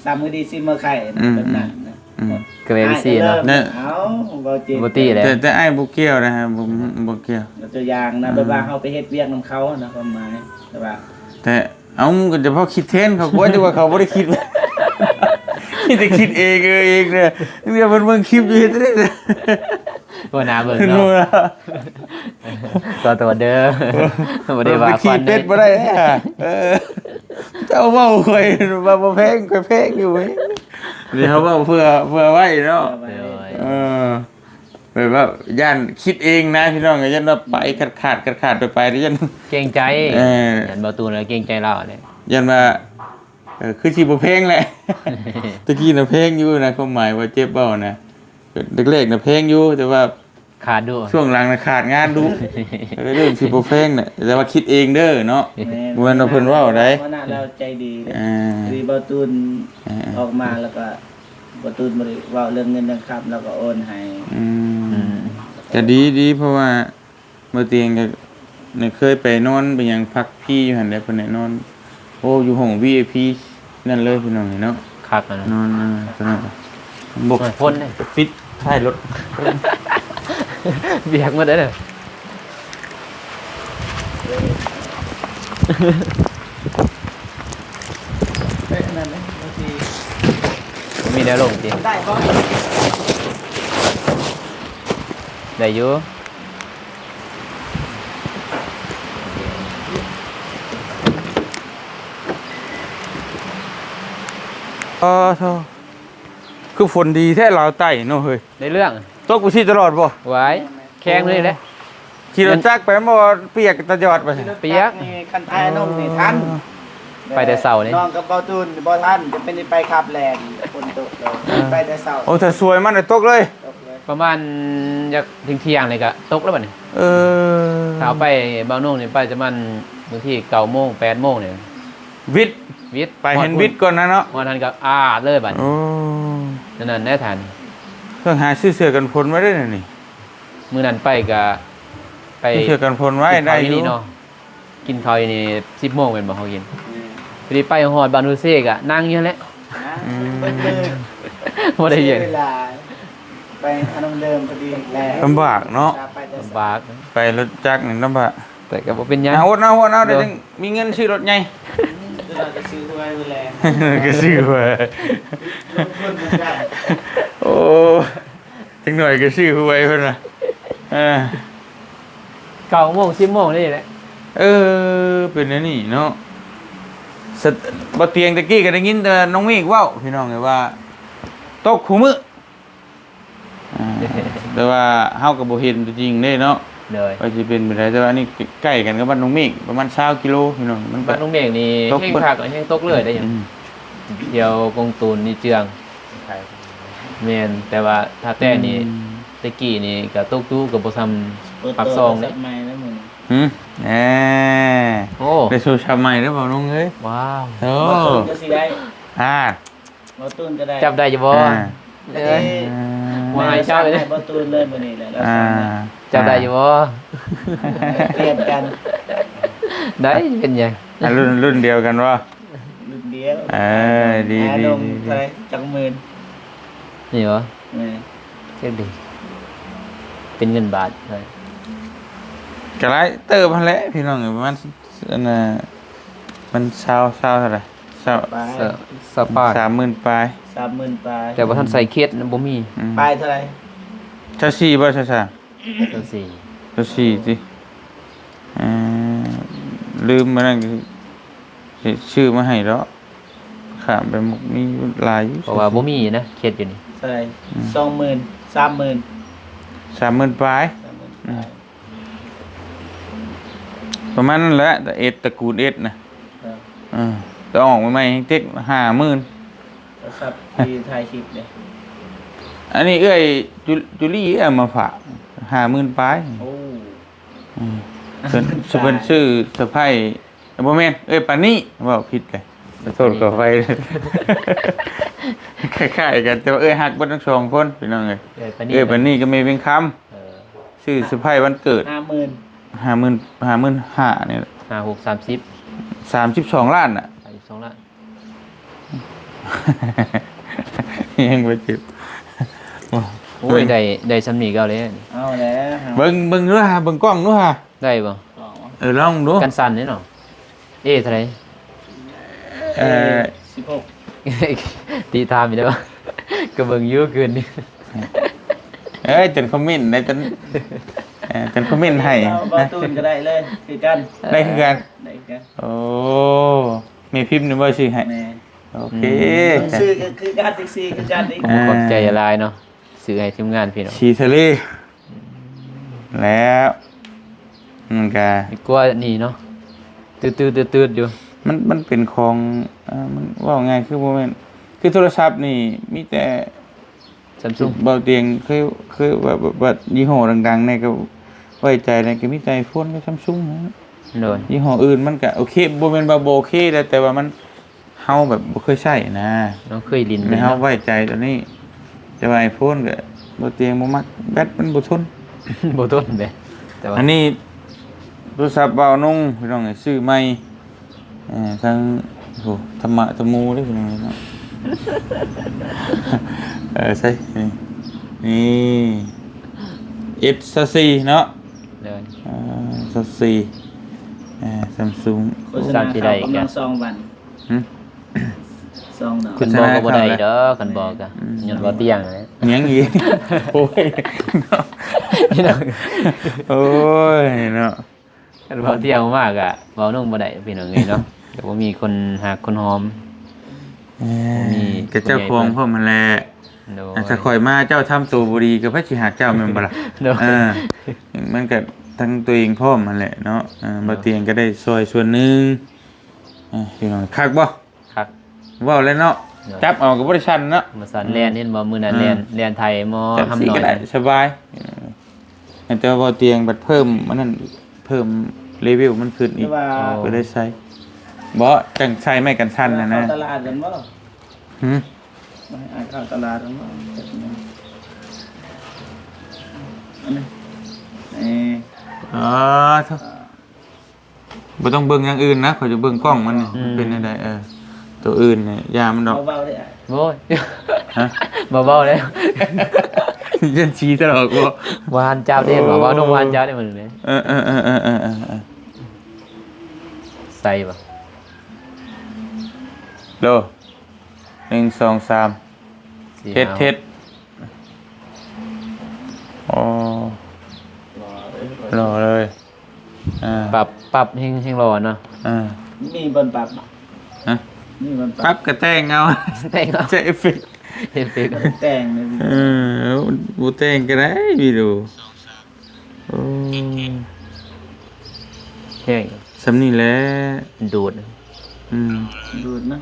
ຊ້ຳກະດີຊິມາໄຂ່ນະ ອືມ ແບບນັ້ນນະ ອືມ ກະເປັນຈັ່ງຊີ້ເນາະ ເອົາ ບໍ່ຕິແຫຼະ ແຕ່ ແຕ່ອ້າຍບໍ່ກ່ຽວນະ ບໍ່ ອືມ ບໍ່ກ່ຽວ ຍົກຕົວຢ່າງນະ ອືມ ແບບວ່າເຮົາໄປເຮັດວຽກນຳເຂົານະ ຄວາມໝາຍ ແຕ່ວ່າ ແຕ່ ເອົາ ກະຈະພໍຄິດແທນເຂົາ ກວ່າແຕ່ວ່າເຂົາບໍ່ໄດ້ຄິດ ມີແຕ່ຄິດເອງ ເອີ ເອງເດີ ເພິ່ນເບິ່ງຄລິບຢູ່ເຮັດຈັ່ງໃດ ຫົວໜ້າເບິ່ງເນາະ ຂໍໂທດເດີ ບໍ່ໄດ້ວ່າ ໄປຂີ່ເປັດບໍ່ໄດ້ ເອີ ເຈົ້າເວົ້າຂ້ອຍວ່າບໍ່ແພງ ຂ້ອຍແພງຢູ່ເວີຍ ນີ້ເຮົາເວົ້າເພື່ອ ເພື່ອໄວ້ເນາະ ໂດຍ ເອີ ແບບວ່າຢ້ານຄິດເອງນະພີ່ນ້ອງ ຢ້ານວ່າໄປຂາດໆ ຂາດໆ ໄປໆ ຢ້ານເກງໃຈ ເອີ ຢ້ານບໍ່ຕູນເກງໃຈລາວແຫຼະ ຢ້ານວ່າ ເອີ ຄືຊິບໍ່ແພງແຫຼະ ຕະກີ້ນະແພງຢູ່ນະ ຄວາມໝາຍວ່າເຈັບເວົ້ານະ ແລກໆນະແພງຢູ່ ແຕ່ວ່າ ຂາດດຸ ຊ່ວງຫຼັງນະຂາດງານດຸ ເອີ ເລີ່ມຊິບໍ່ແພງແຫຼະ ແຕ່ວ່າຄິດເອງເດີເນາະ ແມ່ນ ບໍ່ແມ່ນວ່າເພິ່ນເວົ້າໃດ ຫົວໜ້າລາວໃຈດີເດ້ ເອີ ພໍດີເບົາຕູນ ເອີ ອອກມາແລ້ວກະ ບໍ່ຕູນບໍ່ໄດ້ເວົ້າເລື່ອງເງິນເລື່ອງຄຳ ລາວກະໂອນໃຫ້ ອືມ ອືມ ກະດີ ດີ ເພາະວ່າ ບໍ່ຕຽງກະ ເຄີຍໄປນອນໄປຫຍັງພັກພີຢູ່ຫັ້ນແຫຼະ ເພິ່ນໃຫ້ນອນ ໂອ້ ຢູ່ຫ້ອງ ວີໄອພີ ນັ້ນເລີຍພີ່ນ້ອງເອີຍເນາະ ຄັກຫັ້ນນະ ນອນ ເອີ ຕົວນັ້ນ ບົກ ໂອ້ຍ ພົ້ນເດ້ ປິດທ້າຍລົດ ບຽກໝົດເດ້ ເອີ ອັນນັ້ນເດ້ ບໍ່ມີແນວລົງຕິ ໄດ້ບໍ່ ໄດ້ຢູ່. ອໍ ໂທ້ ຄືຝົນດີແທ້ລາວໃຕ້ເນາະເຮີຍ ໃນເລື່ອງ ຕົກໄປຊີ້ຕະຫຼອດບໍ່? ຫວາຍ ແຂງເລີຍແຫຼະ ຂີ່ລົດຈັກໄປບໍ່ປຽກຕະຍອດໄປ. ຂີ່ລົດຈັກ ປຽກ ນີ້ ຄັນອ້າຍນ້ອງນີ້ທັນ. ໄປແຕ່ເຊົ້ານີ້ ນ້ອງກັບເບົາຕູນບໍ່ທັນ ຈະເປັນໄປຂັບແລ່ນຝົນຕົກເລີຍ. ເອີ ໄປແຕ່ເຊົ້າ. ໂອ້ ຖ້າສວຍມານີ້ຕົກເລີຍ. ຕົກເລີຍ. ປະມານຢາກທ່ຽງໆນີ້ກະຕົກແລ້ວບັດນີ້. ເອີ ຖ້າເອົາໄປເບົາໜຸ່ງນີ້ໄປປະມານບາງທີເກົ້າໂມງ ແປດໂມງນີ້ ວິດ ວິດ ໄປເຫັນວິດກ່ອນນະເນາະ. ຮອດຫັ້ນກະອາດເລີຍບັດນີ້. ໂອ້ ນັ້ນແຫຼະທ່ານ ເຄື່ອງຫາຊື້ເສື້ອກັນຝົນໄວ້ເດ້ນີ້. ມື້ນັ້ນໄປກະໄປ ເສື້ອກັນຝົນໄວ້ໄດ້ຢູ່ເນາະ. ກິນເຂົ້າຢູ່ນີ້ສິບໂມງແມ່ນບໍ່ ເຮົາກິນ? ອືມ ພໍດີໄປຮອດບ້ານໂຮເຊກະນັ່ງຢູ່ຫັ້ນແຫຼະ. ອືມ ບໍ່ໄດ້ຫຍັງ ເວລາໄປຫານ້ອງເດີມພໍດີແຫຼະ. ລຳບາກເນາະ ໄປແຕ່ ລຳບາກ ໄປລົດຈັກນີ້ລຳບາກ ແຕ່ກະບໍ່ເປັນຫຍັງ. ອາ ອົດເອົາ ອົດເອົາ ໂດຍ ໄດ້ຈັ່ງມີເງິນຊື້ລົດໃຫຍ່. ອືມ ກະຊື້ຫວຍ ໂອ້ ຈັກໜ້ອຍກະຊື້ຫວຍເພິ່ນວ່າ. ເອີ ເກົ້າໂມງ ສິບໂມງນີ້ແຫຼະ. ເອີ ເປັນແນວນີ້ເນາະ. ສະ ບໍ່ຕຽງ ຕະກີ້ກະໄດ້ຍິນແຕ່ນ້ອງເມກເວົ້າ ພີ່ນ້ອງເອີຍ ວ່າຕົກຄູ່ມື້. ອາ ແຕ່ວ່າເຮົາກະບໍ່ເຫັນຕົວຈິງເດ້ເນາະ. ໂດຍ ວ່າຊິເປັນແບບໃດ ແຕ່ວ່າອັນນີ້ໃກ້ກັນກັບບ້ານນ້ອງເມກປະມານຊາວກິໂລ ພີ່ນ້ອງ. ມັນກະ ບ້ານນ້ອງເມກນີ້ແຮງຄັກ ແຮງຕົກເລີຍໄດ໋. ອືມ ແຖວກົງຕູນ ນີເຈືອງ. ແມ່ນ ແຕ່ວ່າທ່າແຕ້ນີ້ ອືມ ແຕ່ກີ້ນີ້ກະຕົກດຸກະບໍ່ຊ່ຳປາກຊ່ອງເດ້. ໂທລະສັບໃໝ່ແລ້ວມື້ນີ້. ຫືມ ແອ ໂອ້ ໄດ້ໂທລະສັບໃໝ່ແລ້ວ ເບົາໜຸ່ງເອີຍ. ວ້າວ ໂອ້ ເບົາຕູນກະຊິໄດ້ ອາ ເບົາຕູນກະໄດ້. ຈັບໄດ້ຢູ່ບໍ່? ອາ ເອີຍ ບໍ່ໃຫ້ຈັບເລີຍ ເບົາຕູນເລີຍມື້ນີ້ແຫຼະ. ອາ ຈັບໄດ້ຢູ່ບໍ່? ປ່ຽນກັນ ໄດ້ ເປັນຫຍັງ? ອາ ລຸ້ນ ລຸ້ນດຽວກັນບໍ່? ລຸ້ນດຽວ. ເອີ ດີ ອາ ດີ ອາລົງ ດີ ເທົ່າໃດ ຈັກໝື່ນນີ້ບໍ່? ແມ່ນ ຈັກດີ ເປັນເງິນບາດເທົ່າໃດ? ກະຫຼາຍເຕີບຫັ້ນແຫຼະ ພີ່ນ້ອງເອີຍ ປະມານ ອັນນ່າ ມັນຊາວ ຊາວເທົ່າໃດ ຊາວປາຍ ຊາວປາຍ ສາມໝື່ນປາຍ ສາມໝື່ນປາຍ. ແຕ່ບໍ່ທັນໃສ່ເຄັດນະ ບໍ່ມີ. ອືມ ປາຍເທົ່າໃດ? ຊາວສີ່ບໍ່? ຊາວສາມ ຊາວສີ່ ຊາວສີ່ຕິ. ເອີ ລືມ ມື້ນັ້ນກະຊິຊື້ມາໃຫ້ດອກ ຂ້າມໄປໝົດ ມີຫຼາຍຢູ່ ເພາະວ່າບໍ່ມີນະ ເຄັດຢູ່ນີ້. ເທົ່າໃດ? ອືມ ສອງໝື່ນ ສາມໝື່ນ ສາມໝື່ນປາຍ. ສາມໝື່ນປາຍ. ອືມ ປະມານນັ້ນແຫຼະ ເອັດ ຕະກູນເອັດນະ. ເອີ ເອີ ແຕ່ອອກໃໝ່ໆ ເຕັກຫ້າໝື່ນ. ໂທລະສັບທີ່ຖ່າຍຄລິບເດ້ ອັນນີ້ເອື້ອຍຈຸ ຈຸລີເອົາມາຝາກ ຫ້າໝື່ນປາຍ. ໂອ້ ອືມ ເພິ່ນ ເພິ່ນຊື້ສະໄພ ບໍ່ແມ່ນ ເອື້ອຍປານີ ເວົ້າຜິດເລີຍ ຂໍໂທດຂໍອະໄພ. ຄ້າຍໆກັນ ແຕ່ວ່າເອື້ອຍຮັກເບິດທັງສອງຄົນ ພີ່ນ້ອງເອີຍ. ເອື້ອຍປານີ ເອື້ອຍປານີກັບແມ່ວຽງຄຳ. ເອີ ຊື້ເຊີໄພວັນເກີດ ຫ້າໝື່ນ ຫ້າໝື່ນ ຫ້າໝື່ນຫ້ານີ້ແຫຼະ ຫ້າຫົກ ສາມສິບ ສາມສິບສອງລ້ານນະ ສາມສິບສອງລ້ານ. ຍັງບໍ່ເຈັບ ໂອ້ຍ ໄດ້ ໄດ້ຊ່ຳນີ້ກະເອົາແລ້ວ. ເອົາແລ້ວ ເບິ່ງ ເບິ່ງດູຫາ ເບິ່ງກ້ອງດູຫາ ໄດ້ບໍ່? ເອີ ລອງດູ ກັນສັ່ນເດ້ເນາະ. ເອ ເທົ່າໃດ? ເອີ ເອີ ສິບຫົກ. ຕິຖາມອີກແລ້ວ ກະເບິ່ງຢູ່ຄືນນີ້. ເອີຍ ຈົນຄອມເມັນໄດ້ ຈົນ ເອີ ຈົນຄອມເມັນໃຫ້. ເອົາ ເບົາຕູນກະໄດ້ເລີຍ ຄືກັນ ໄດ້ຄືກັນ ໄດ້ຄືກັນ. ໂອ້ ແມ່ພິມນີ້ບໍ່ຊື້ໃຫ້? ແມ່ນ. ໂອເຄ ອືມ ຊື້ຄືກັນ ແທັກຊີຄືກັນອີກ. ໂອ້ ອ່າ ຂອບໃຈຫຼາຍເນາະ ຊື້ໃຫ້ທີມງານພີ່ນ້ອງ ສີທະເລ. ແລ້ວມັນກະດີກວ່ານີ້ເນາະ ຕື້ໆໆໆຢູ່. ມັນ ມັນເປັນຂອງ ເອີ ມັນເວົ້າງ່າຍຄືບໍ່ແມ່ນ ຄືໂທລະສັບນີ້ມີແຕ່ ຊຳຊຸງ. ເບົາຕຽງເຄີຍ ເຄີຍວ່າ ວ່າ ວ່າຍີ່ຫໍ້ດັງໆແດ່ກະໄວ້ໃຈແດ່ ກະມີແຕ່ໄອໂຟນກັບຊຳຊຸງນະ. ໂດຍ ຍີ່ຫໍ້ອື່ນມັນກະໂອເຄ ບໍ່ແມ່ນວ່າບໍ່ໂອເຄເດ້ ແຕ່ວ່າມັນ ເຮົາແບບບໍ່ເຄີຍໃຊ້ນະ ເຮົາເຄີຍຫຼິ້ນ ແມ່ນເຮົາໄວ້ໃຈຕົວນີ້. ແຕ່ວ່າໄອໂຟນກະບໍ່ຕຽງ ບໍ່ມັກ ແບັດມັນບໍ່ທົນ ບໍ່ທົນເດ້. ແຕ່ວ່າອັນນີ້ໂທລະສັບບ່າວນົງ ພີ່ນ້ອງເອີຍ ຊື້ໃໝ່ ເອີ ທັງ ໂອ້ ທຳມະທຳໂມເດ້ ພີ່ນ້ອງເອີຍເນາະ. ເອີ ໃສ່ ນີ້ ເອັດຊາວສີ່ເນາະ. ເອີ ຊາວສີ່ ເອີ ຊຳຊຸງ. ໂຄສະນາເຂົ້າກຳລັງສອງວັນ. ຫຶ? ສອງດອກ. ຄັນບອກກະບໍ່ໄດ້ດອກ ຄັນບອກກະ ອືມ ຍ້ອນບໍ່ຕຽງແຫຼະ. ຫຍັງອີກ? ໂອ້ຍ ໂອ້ຍເນາະ. ຄັນເວົ້າຕຽງມາກະເວົ້ານຳບໍ່ໄດ້ ພີ່ນ້ອງເອີຍເນາະ. ກະບໍ່ມີຄົນຮັກຄົນຫອມ. ເອີ ບໍ່ມີ ກະເຈົ້າຂອງພ້ອມຫັ້ນແຫຼະ. ໂດຍ ຖ້າຂ້ອຍມາເຈົ້າທຳໂຕບໍ່ດີ ກະໃຜຊິຮັກເຈົ້າແມ່ນບໍ່ລະ? ໂດຍ ເອີ ມັນກະ ທັງຕົວເອງພ້ອມຫັ້ນແຫຼະເນາະ. ເອີ ໂດຍ ບ່າວຕຽງກໍໄດ້ຊ່ອຍສ່ວນໜຶ່ງ. ເອີ ພີ່ນ້ອງ ຄັກບໍ່? ຄັກ. ເວົ້າແລ້ວເນາະ. ໂດຍ ຈັບເອົາກໍບໍ່ໄດ້ສັ່ນເນາະ. ບໍ່ສັ່ນ. ອືມ ແລ່ນ ເຫັນບໍ່? ມື້ນັ້ນ ອ່າ ແລ່ນ ແລ່ນໄຖໝໍ ຫຳ ຈັ່ງຊີ້ກໍໄດ້ ນ້ອຍ ສະບາຍ. ເອີ ແຕ່ວ່າບ່າວຕຽງບັດເພີ່ມອັນນັ້ນ ເພີ່ມເລເວວມັນຂຶ້ນອີກ ແຕ່ວ່າ ກໍໄດ້ໃສ່. ບໍ່ ຈັ່ງໃສ່ໄມ້ກັນສັ່ນນະນະ. ເຂົ້າຕະຫຼາດກັນບໍ່? ຫື? ມາໃຫ້ອ້າຍເຂົ້າຕະຫຼາດກັນບໍ່? ອັນນີ້ ເອີ ອໍ ໂທ້. ອ່າ ບໍ່ຕ້ອງເບິ່ງຢ່າງອື່ນນະ ຂ້ອຍຈະເບິ່ງກ້ອງມັນນີ້ ອືມ ມັນເປັນແນວໃດ. ເອີ ໂຕອື່ນນີ້ຢ່າມັນດອກ. ເບົາໆເດ້ອ້າຍ. ໂອ້ຍ ຮະ? ເບົາໆເດ້. ຢ້ານຊີ້ຕະຫຼອກບໍ່? ບໍ່ທັນຈັບເດ້. ໂອ້ ເບົາໆ ໜຸ່ມບໍ່ທັນຈັບເດ້ມື້ນີ້. ເອີໆໆໆໆ ໃສ່ບໍ່? ໂດ ໜຶ່ງ ສອງ ສາມ ສີ່ ເຮັດ ຫ້າ ເຮັດ. ອໍ ຫຼໍ່ເລີຍ. ອ່າ ປັບ ປັບແຮງ ແຮງຫຼໍ່ເນາະ. ອ່າ ມີບ່ອນປັບບໍ່? ຮະ? ມີບ່ອນປັບ ປັບກໍແຕ່ງເອົາ ແຕ່ງເອົາ ໃສ່ເອຟເຟັກ ເອຟເຟັກ ແຕ່ງເລີຍ. ເອີ ບໍ່ແຕ່ງກໍໄດ້ວິດີໂອ. ໂອ້ ແຮງ ສ່ຳນີ້ແຫຼະ ດູດ. ອືມ ດູດນະ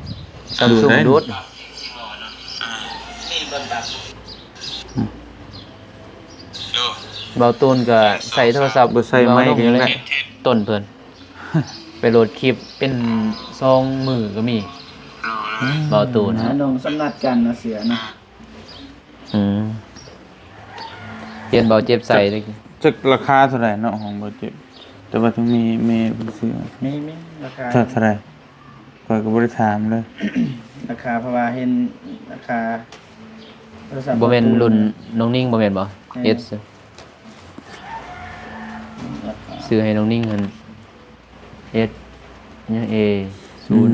ຊຳຊຸງດູດ. ອືມ ເບົາຕູນກໍໃຊ້ໂທລະສັບ ບໍ່ໃຊ້ໄມ ເບົາໜຸ່ມ ກໍຍັງໄດ້ ຕົ້ນເພິ່ນ ໄປໂຫຼດຄລິບເປັນສອງມື້ກໍມີ. ອືມ ເບົາຕູນ ນ້ອງສຳນັດກັນນະເສືອນະ. ອືມ ຢ້ານເບົາເຈັບໃສ່. ຈັກ ຈັກລາຄາເທົ່າໃດເນາະ ຂອງເບົາເຈັບ? ແຕ່ວ່າຕ້ອງມີແມ່ເພິ່ນຊື້. ມີ ມີລາຄາ ເທົ່າ ເທົ່າໃດ? ຂ້ອຍກໍບໍ່ໄດ້ຖາມເລີຍ ລາຄາ ເພາະວ່າເຫັນລາຄາໂທລະສັບ. ບໍ່ແມ່ນລຸ້ນນ້ອງນິງບໍ່ແມ່ນບໍ່? ເອັດ ຊື້ໃຫ້ນ້ອງນິງຫັ້ນ ເອັດ ຫຍັງ ເອ ສູນ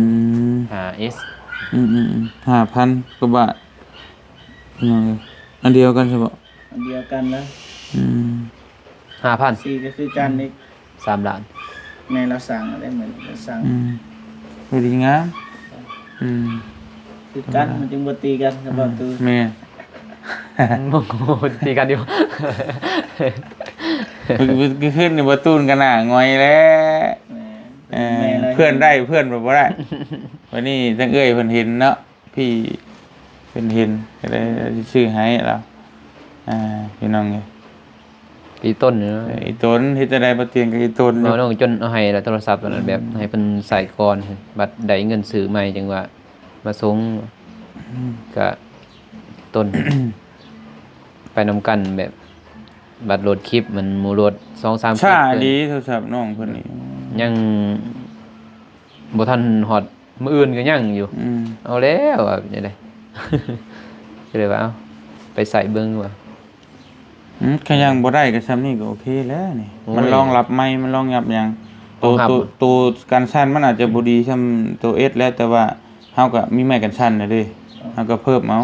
ຫ້າ ເອັສ. ອືມໆໆ ຫ້າພັນກວ່າບາດ ພີ່ນ້ອງເອີຍ. ອັນດຽວກັນຊະບໍ? ອັນດຽວກັນນະ. ອືມ ຫ້າພັນ ສີກໍຄືກັນອີກ ສາມລ້ານ. ແມ່ນລາວສັ່ງໄດ້ ມື້ລາວສັ່ງ. ອືມ ພໍດີງາມ. ອືມ ຄືກັນ ມັນຈຶ່ງບໍ່ຕີກັນກັບເບົາຕູນ. ແມ່ນ ໂອ້ໂຫ ຕີກັນຢູ່. ມື້ ມື້ ມື້ຄືນນີ້ເບົາຕູນກໍໜ້າຫງອຍແລ້ວ. ແມ່ນ ເອີ ແມ່ນລະ ເພື່ອນໄດ້ ເພື່ອນບໍ່ໄດ້. ວັນນີ້ທາງເອື້ອຍເພິ່ນເຫັນເນາະ ພີ່ເພິ່ນເຫັນກໍເລີຍຊື້ໃຫ້ລາວ. ອ່າ ພີ່ນ້ອງເອີຍ ອີຕົນຢູ່ເນາະ. ເອີ ອີຕົນ ເຮັດຈັ່ງໃດບໍ່ຕຽງກັບອີຕົນຢູ່. ເວົ້ານ້ອງຈົນເອົາໃຫ້ລະໂທລະສັບໂຕນັ້ນ ອືມ ແບບໃຫ້ເພິ່ນໃຊ້ກ່ອນ ບັດໄດ້ເງິນຊື້ໃໝ່ຈຶ່ງວ່າມາສົ່ງ. ອືມ ກະຕົ້ນ ໄປນຳກັນ ແບບບັດໂຫຼດຄລິບມັນໝູ່ໂຫຼດສອງສາມຄລິບ. ຊ້າດີໂທລະສັບນ້ອງເພິ່ນນີ້ ຍັງບໍ່ທັນຮອດ ມື້ອື່ນກໍຍັງຢູ່. ອືມ ເອົາແລ້ວວ່າເປັນຈັ່ງໃດ ກໍເລີຍວ່າ ເອົ້າ ໄປໃສ່ເບິ່ງວ່າ. ອືມ ຄັນຍັງບໍ່ໄດ້ກໍຊ່ຳນີ້ກໍໂອເຄແລ້ວນີ້. ໂອ້ຍ ມັນລອງຮັບໄມ ມັນລອງຮັບຫຍັງ ໂຕ ໂຕ ໂຕກັນສັ່ນມັນອາດຈະບໍ່ດີຊ່ຳໂຕເອັດແລ້ວ ແຕ່ວ່າເຮົາກໍມີໄມກັນສັ່ນແລ້ວເດ້ ເຮົາກໍເພີ່ມເອົາ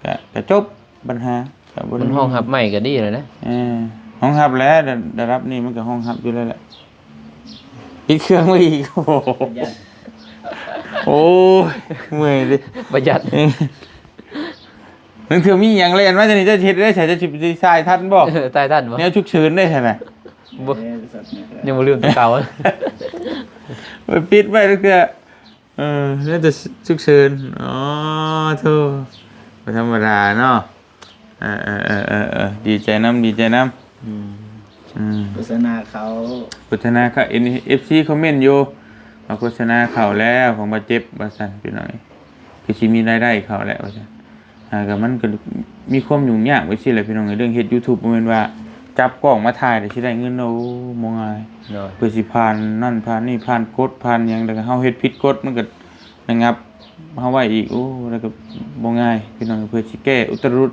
ກໍ ກໍຈົບບັນຫາ. ມັນຮອງຮັບໄມກໍດີແລ້ວນະ. ເອີ ຮອງຮັບແລ້ວ ລະ ລະດັບນີ້ມັນກໍຮອງຮັບຢູ່ແລ້ວແຫຼະ. ປິດເຄື່ອງໄວ້ອີກ. ໂອ້ໂຫ ປະຢັດ ໂອ້ຍ ເມື່ອຍເດ້ ປະຢັດ. ເອີ ລາງເທື່ອມີຫຍັງແລ່ນມາຈັ່ງນີ້ ເຈົ້າຊິເຮັດໄດ້ໃສ? ເຈົ້າຊິ ຊິສາຍທັນບໍ່? ເອີ ສາຍທັນບໍ່? ແນວສຸກເສີນໄດ້ຊັ້ນນະ. ບໍ່ ຍັງບໍ່ລືມແຕ່ເກົ່າ. ໄປປິດໄວ້ລາງເທື່ອ. ເອີ ແລ້ວແຕ່ສຸກເສີນ. ອໍ ໂທ້ ບໍ່ທຳມະດາເນາະ. ເອີ ເອີ ດີໃຈນຳ ດີໃຈນຳ. ອືມ ອືມ ໂຄສະນາເຂົ້າ ໂຄສະນາເຂົ້າ. ເອັນ ເອັຟຊີ ຄອມເມັນຢູ່ວ່າ ໂຄສະນາເຂົ້າແລ້ວຂອງບາດເຈັບ ວ່າຊັ້ນ ພີ່ນ້ອງເອີຍ ຄືຊິມີລາຍໄດ້ເຂົ້າແລ້ວ ວ່າຊັ້ນ. ຫາກໍມັນກໍມີຄວາມຫຍຸ້ງຍາກໄປຊີ້ແຫຼະ ພີ່ນ້ອງເອີຍ. ເລື່ອງເຮັດ YouTube ບໍ່ແມ່ນວ່າຈັບກ້ອງມາຖ່າຍແລ້ວຊິໄດ້ເງິນ. ໂອ້ ບໍ່ງ່າຍ. ໂດຍ ເພື່ອຊິຜ່ານນັ້ນຜ່ານນີ້ ຜ່ານກົດຜ່ານຫຍັງ ແລ້ວກໍເຮົາເຮັດຜິດກົດ ມັນກໍລະງັບເຮົາໄວ້ອີກ. ໂອ້ ແລ້ວກໍບໍ່ງ່າຍ ພີ່ນ້ອງເອີຍ ເພື່ອຊິແກ້ອຸດຕະລຸດ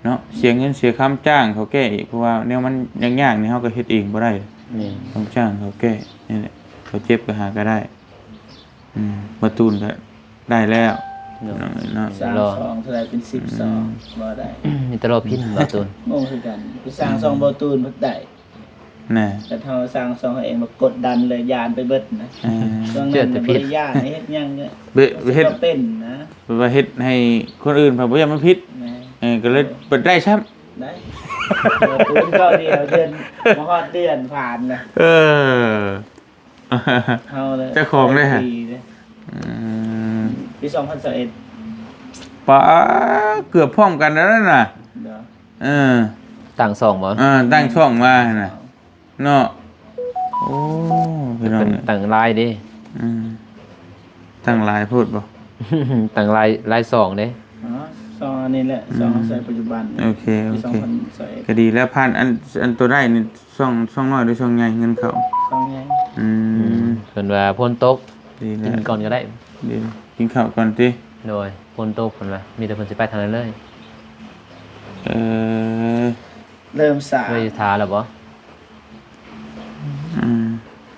ເນາະ ເສຍເງິນເສຍຄຳຈ້າງເຂົາແກ້ອີກ ເພາະວ່າແນວມັນຍາກໆນີ້ ເຮົາກໍເຮັດເອງບໍ່ໄດ້. ແມ່ນ ຕ້ອງຈ້າງເຂົາແກ້. ນີ້ແຫຼະ ເຂົາເຈັບກໍຫາກໍໄດ້. ອືມ ປະຕູນກໍໄດ້ແລ້ວ ໂດຍ ເນາະ ສ້າງຊ່ອງເທົ່າໃດເປັນສິບຊ່ອງ ອືມ ບໍ່ໄດ້. ມີແຕ່ລໍພິມ ປະຕູນ ງົງຄືກັນ ໄປສ້າງຊ່ອງ ອືມ ປະຕູນບໍ່ໄດ້ນະ. ແຕ່ເຮົາສ້າງຊ່ອງເຮົາເອງ ມັນກົດດັນເລີຍ ຢ້ານໄປເບິດນະ. ເອີ ຊ່ອງນັ້ນບໍ່ໄດ້ຢ້ານ ເຮັດຫຍັງກໍ ເຮັດນະ ແບບວ່າເຮັດໃຫ້ຄົນອື່ນເຂົາບໍ່ຢາກມາຜິດ. ແມ່ນ ເອີ ກໍເລີຍບໍ່ໄດ້ຊ້ຳ. ໄດ້ ເປີດເຂົ້າດຽວເດືອນ ບໍ່ຮອດເດືອນຜ່ານນະ. ເອີ ເຮົາເລີຍ ເຈົ້າຂອງເດ້ຫະ ປີເດ້ ອືມ ປີສອງພັນຊາວເອັດ ປາ ເກືອບພ້ອມກັນແລ້ວນັ້ນນະ ເດີ ເອີ ຕັ້ງຊ່ອງບໍ່? ເອີ ຕັ້ງຊ່ອງມາຫັ້ນນະ ເນາະ. ໂອ້ ພີ່ນ້ອງ ຕັ້ງຫຼາຍເດ້ ອືມ ຕັ້ງຫຼາຍໂພດບໍ່? ຕັ້ງຫຼາຍ ຫຼາຍຊ່ອງເດ້ ອໍ ຊ່ອງອັນນີ້ແຫຼະ ອືມ ຊ່ອງເຮົາໃຊ້ປັດຈຸບັນ ໂອເຄ ໂອເຄ ປີສອງພັນຊາວເອັດ ກໍດີແລ້ວ. ຜ່ານອັນ ອັນໂຕໄດ້ນີ້ ຊ່ອງ ຊ່ອງນ້ອຍ ຫຼື ຊ່ອງໃຫຍ່ເງິນເຂົ້າ? ຊ່ອງໃຫຍ່ ອືມ ອືມ ເພິ່ນວ່າຝົນຕົກ ດີແລ້ວ ກິນກ່ອນກໍໄດ້ ດີ ກິນເຂົ້າກ່ອນຕິ? ໂດຍ ຝົນຕົກເພິ່ນວ່າ ມີແຕ່ເພິ່ນຊິໄປທາງນັ້ນເລີຍ ເອີ ເລີ່ມສາ ເລີຍຖ້າແລ້ວບໍ່? ອືມ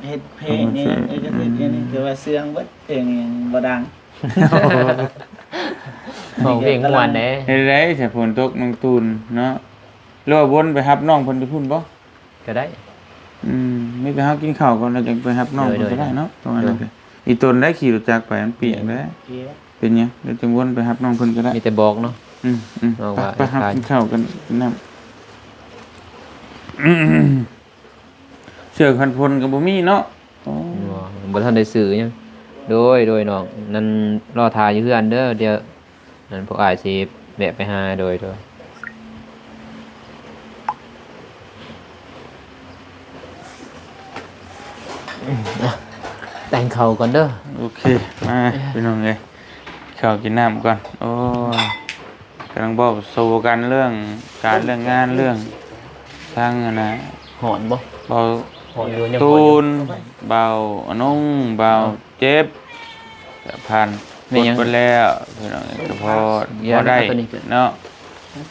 ເຮັດເພງນີ້ ເຮັດຫຍັງນີ້ ຄືວ່າເຊື່ອງເບິດ ເພງຫຍັງບໍ່ດັງ ຮ້ອງເພງມ່ວນເດ້ ເຮັດໄດ້ ຖ້າຝົນຕົກນ້ອງຕູນເນາະ ຫຼືວ່າວົນໄປຮັບນ້ອງເພິ່ນຢູ່ພຸ້ນບໍ່? ກໍໄດ້ ອືມ ມີແຕ່ເຮົາກິນເຂົ້າກ່ອນ ແລ້ວຈັ່ງໄປຮັບນ້ອງເພິ່ນກໍໄດ້ເນາະ ໂດຍ ປະມານນັ້ນ ໂດຍ ກໍ ອີ່ຕົນໄດ້ຂີ່ລົດຈັກໄປ ມັນປຽກແລ້ວ ປຽກ ເປັນຫຍັງ ແລ້ວຈັ່ງວົນໄປຮັບນ້ອງເພິ່ນກໍໄດ້ ມີແຕ່ບອກເນາະ ອືມ ອືມ ເອົາ ໄປ ໄປຮັບກິນເຂົ້າກັນ ກິນນ້ຳ ເສື້ອກັນຝົນກໍບໍ່ມີເນາະ ໂອ້ ບໍ່ ບໍ່ທັນໄດ້ຊື້ຫຍັງ ໂດຍ ໂດຍນ້ອງ ນັ້ນລໍຖ້າຢູ່ເຮືອນເດີ ດຽວ ນັ້ນພວກອ້າຍຊິແວະໄປຫາ ໂດຍ ໂດຍ ແຕ່ງເຂົ້າກ່ອນເດີ ໂອເຄ ມາ ພີ່ນ້ອງເອີຍ ເຂົ້າກິນນ້ຳກ່ອນ ໂອ້ຍ ກຳລັງເວົ້າໂຊກັນເລື່ອງການເລື່ອງງານເລື່ອງທາງອັນນ່າ ຮ້ອນບໍ່? ເບົາ ຮ້ອນຢູ່ ຍັງຮ້ອນຢູ່ ຕູນ ເບົາອະນົງ ເບົາ ເອີ ເຈັບ ກະຜ່ານ ແມ່ນຫຍັງ ໝົດໄປແລ້ວ ພີ່ນ້ອງເອີຍ ກະພໍ ເອີ ພໍໄດ້ ເອົາຕົວນີ້ຂຶ້ນ ເນາະ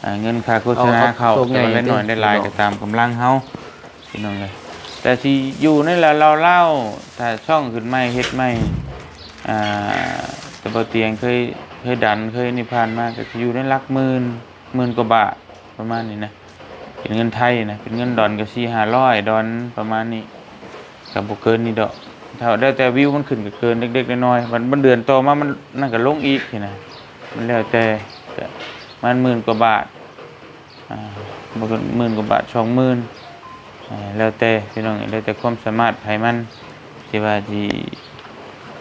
ອ່າ ເງິນຄ່າໂຄສະນາເຂົ້າ ເອົາ ແຕ່ວ່າໄດ້ໜ້ອຍໄດ້ຫຼາຍ ພີ່ນ້ອງ ກະຕາມກຳລັງເຮົາ ພີ່ນ້ອງເອີຍ ແຕ່ຊິຢູ່ໃນລາວໆ ຖ້າຊ່ອງຂຶ້ນໃໝ່ເຮັດໃໝ່ ອ່າ ແຕ່ບໍ່ຕຽງເຄີຍ ເຄີຍດັນ ເຄີຍນີ້ ຜ່ານມາ ກະຊິຢູ່ໃນຫຼັກໝື່ນ ໝື່ນກວ່າບາດ ປະມານນີ້ນະ ເປັນເງິນໄທນະ ເປັນເງິນດອນກໍສີ່ຫ້າຮ້ອຍດອນປະມານນີ້ ກໍບໍ່ເກີນນີ້ດອກ ຖ້າແລ້ວແຕ່ວິວມັນຂຶ້ນກໍເກີນເລັກໆນ້ອຍໆ ມັນ ມັນເດືອນຕໍ່ມາມັນນັ້ນກໍລົງອີກຊີ້ນະ ມັນແລ້ວແຕ່ ກໍປະມານໝື່ນກວ່າບາດ ອ່າ ບໍ່ເກີນໝື່ນກວ່າບາດ ສອງໝື່ນ ອ່າ ແລ້ວແຕ່ພີ່ນ້ອງ ແລ້ວແຕ່ຄວາມສາມາດໃຜມັນ ທີ່ວ່າຊິ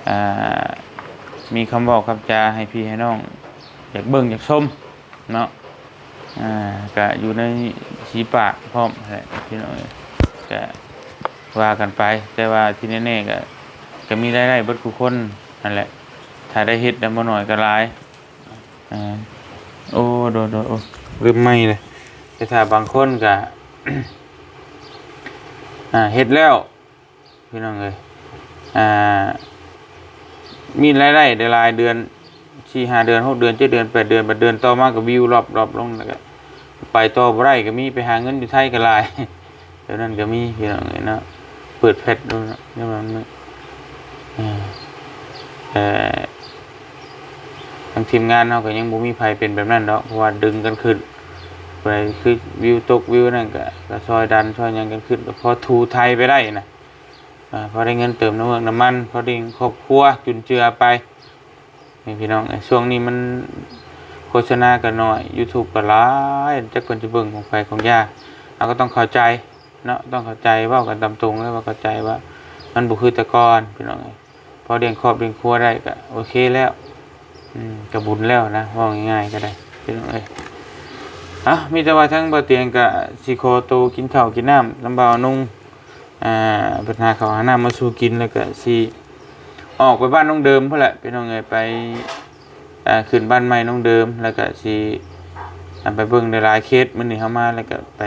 ອ່າ ມີຄຳເວົ້າຄຳຈາໃຫ້ພີ່ໃຫ້ນ້ອງຢາກເບິ່ງຢາກຊົມ ເນາະ ອ່າ ກະຢູ່ໃນສີປາກພ້ອມແຫຼະພີ່ນ້ອງເອີຍ ກະວ່າກັນໄປ ແຕ່ວ່າທີ່ແນ່ໆ ກະ ກະມີລາຍໄດ້ເບິດຄູ່ຄົນຫັ້ນແຫຼະ ຖ້າໄດ້ເຮັດນຳບໍ່ໜ້ອຍກໍຫຼາຍ ອ່າ ໂອ້ ໂດຍໆ ໂອ້ ລືມໄມເລີຍ ແຕ່ຖ້າບາງຄົນກະ ອ່າ ເຮັດແລ້ວ ພີ່ນ້ອງເອີຍ ອ່າ ມີລາຍໄດ້ໄດ້ຫຼາຍເດືອນ ສີ່ຫ້າເດືອນ ຫົກເດືອນ ເຈັດເດືອນ ແປດເດືອນ ບາດເດືອນຕໍ່ມາກໍວິວດຣອບ ດຣອບລົງ ແລ້ວກໍໄປຕໍ່ບໍ່ໄດ້ກໍມີ ໄປຫາເງິນຢູ່ໄທກໍຫຼາຍ ແບບນັ້ນກໍມີ ພີ່ນ້ອງເອີຍເນາະ ເປີດແພັດດູເນາະ ແນວນັ້ນເນາະ ເອີ ແຕ່ທາງທີມງານເຮົາກໍຍັງບໍ່ມີໃຜເປັນແບບນັ້ນດອກ ເພາະວ່າດຶງກັນຂຶ້ນ ຜູ້ໃດຄືວິວຕົກວິວນັ້ນກໍ ກໍຊ່ອຍດັນຊ່ອຍຫຍັງກັນຂຶ້ນ ກໍພໍຖູໄຖໄປໄດ້ນະ ອ່າ ພໍໄດ້ເງິນເຕີມນ້ຳເມືອກນ້ຳມັນ ພໍລ້ຽງຄອບຄົວຈຸນເຈືອໄປ ນີ້ພີ່ນ້ອງເອີຍ ຊ່ວງນີ້ມັນໂຄສະນາກໍໜ້ອຍ ຢູທູບກໍຫຼາຍ ຈັກເພິ່ນຈະເບິ່ງຂອງໃຜຂອງຢາ ເຮົາກໍຕ້ອງເຂົ້າໃຈເນາະ ຕ້ອງເຂົ້າໃຈ ເວົ້າກັນຕາມຕົງເລີຍວ່າເຂົ້າໃຈວ່າມັນບໍ່ຄືແຕ່ກ່ອນ ພີ່ນ້ອງເອີຍ ພໍລ້ຽງຄອບລ້ຽງຄົວໄດ້ກໍໂອເຄແລ້ວ ອືມ ກໍບຸນແລ້ວນະ ເວົ້າງ່າຍໆກໍໄດ້ ພີ່ນ້ອງເອີຍ ເອົ້າ ມີແຕ່ວ່າທາງບ່າວຕຽງກໍຊິຂໍໂຕກິນເຂົ້າກິນນ້ຳນຳບ່າວນຸ່ງ ອ່າ ເພິ່ນຫາເຂົ້າຫານ້ຳມາສູ່ກິນ ແລ້ວກະຊິອອກໄປບ້ານນ້ອງເດີມພຸ້ນແຫຼະ ພີ່ນ້ອງເອີຍ ໄປ ອ່າ ຂຶ້ນບ້ານໃໝ່ນ້ອງເດີມ ແລ້ວກະຊິ ອ່າ ໄປເບິ່ງຫຼາຍໆເຂດ ມື້ນີ້ເຮົາມາ ແລ້ວກະໄປ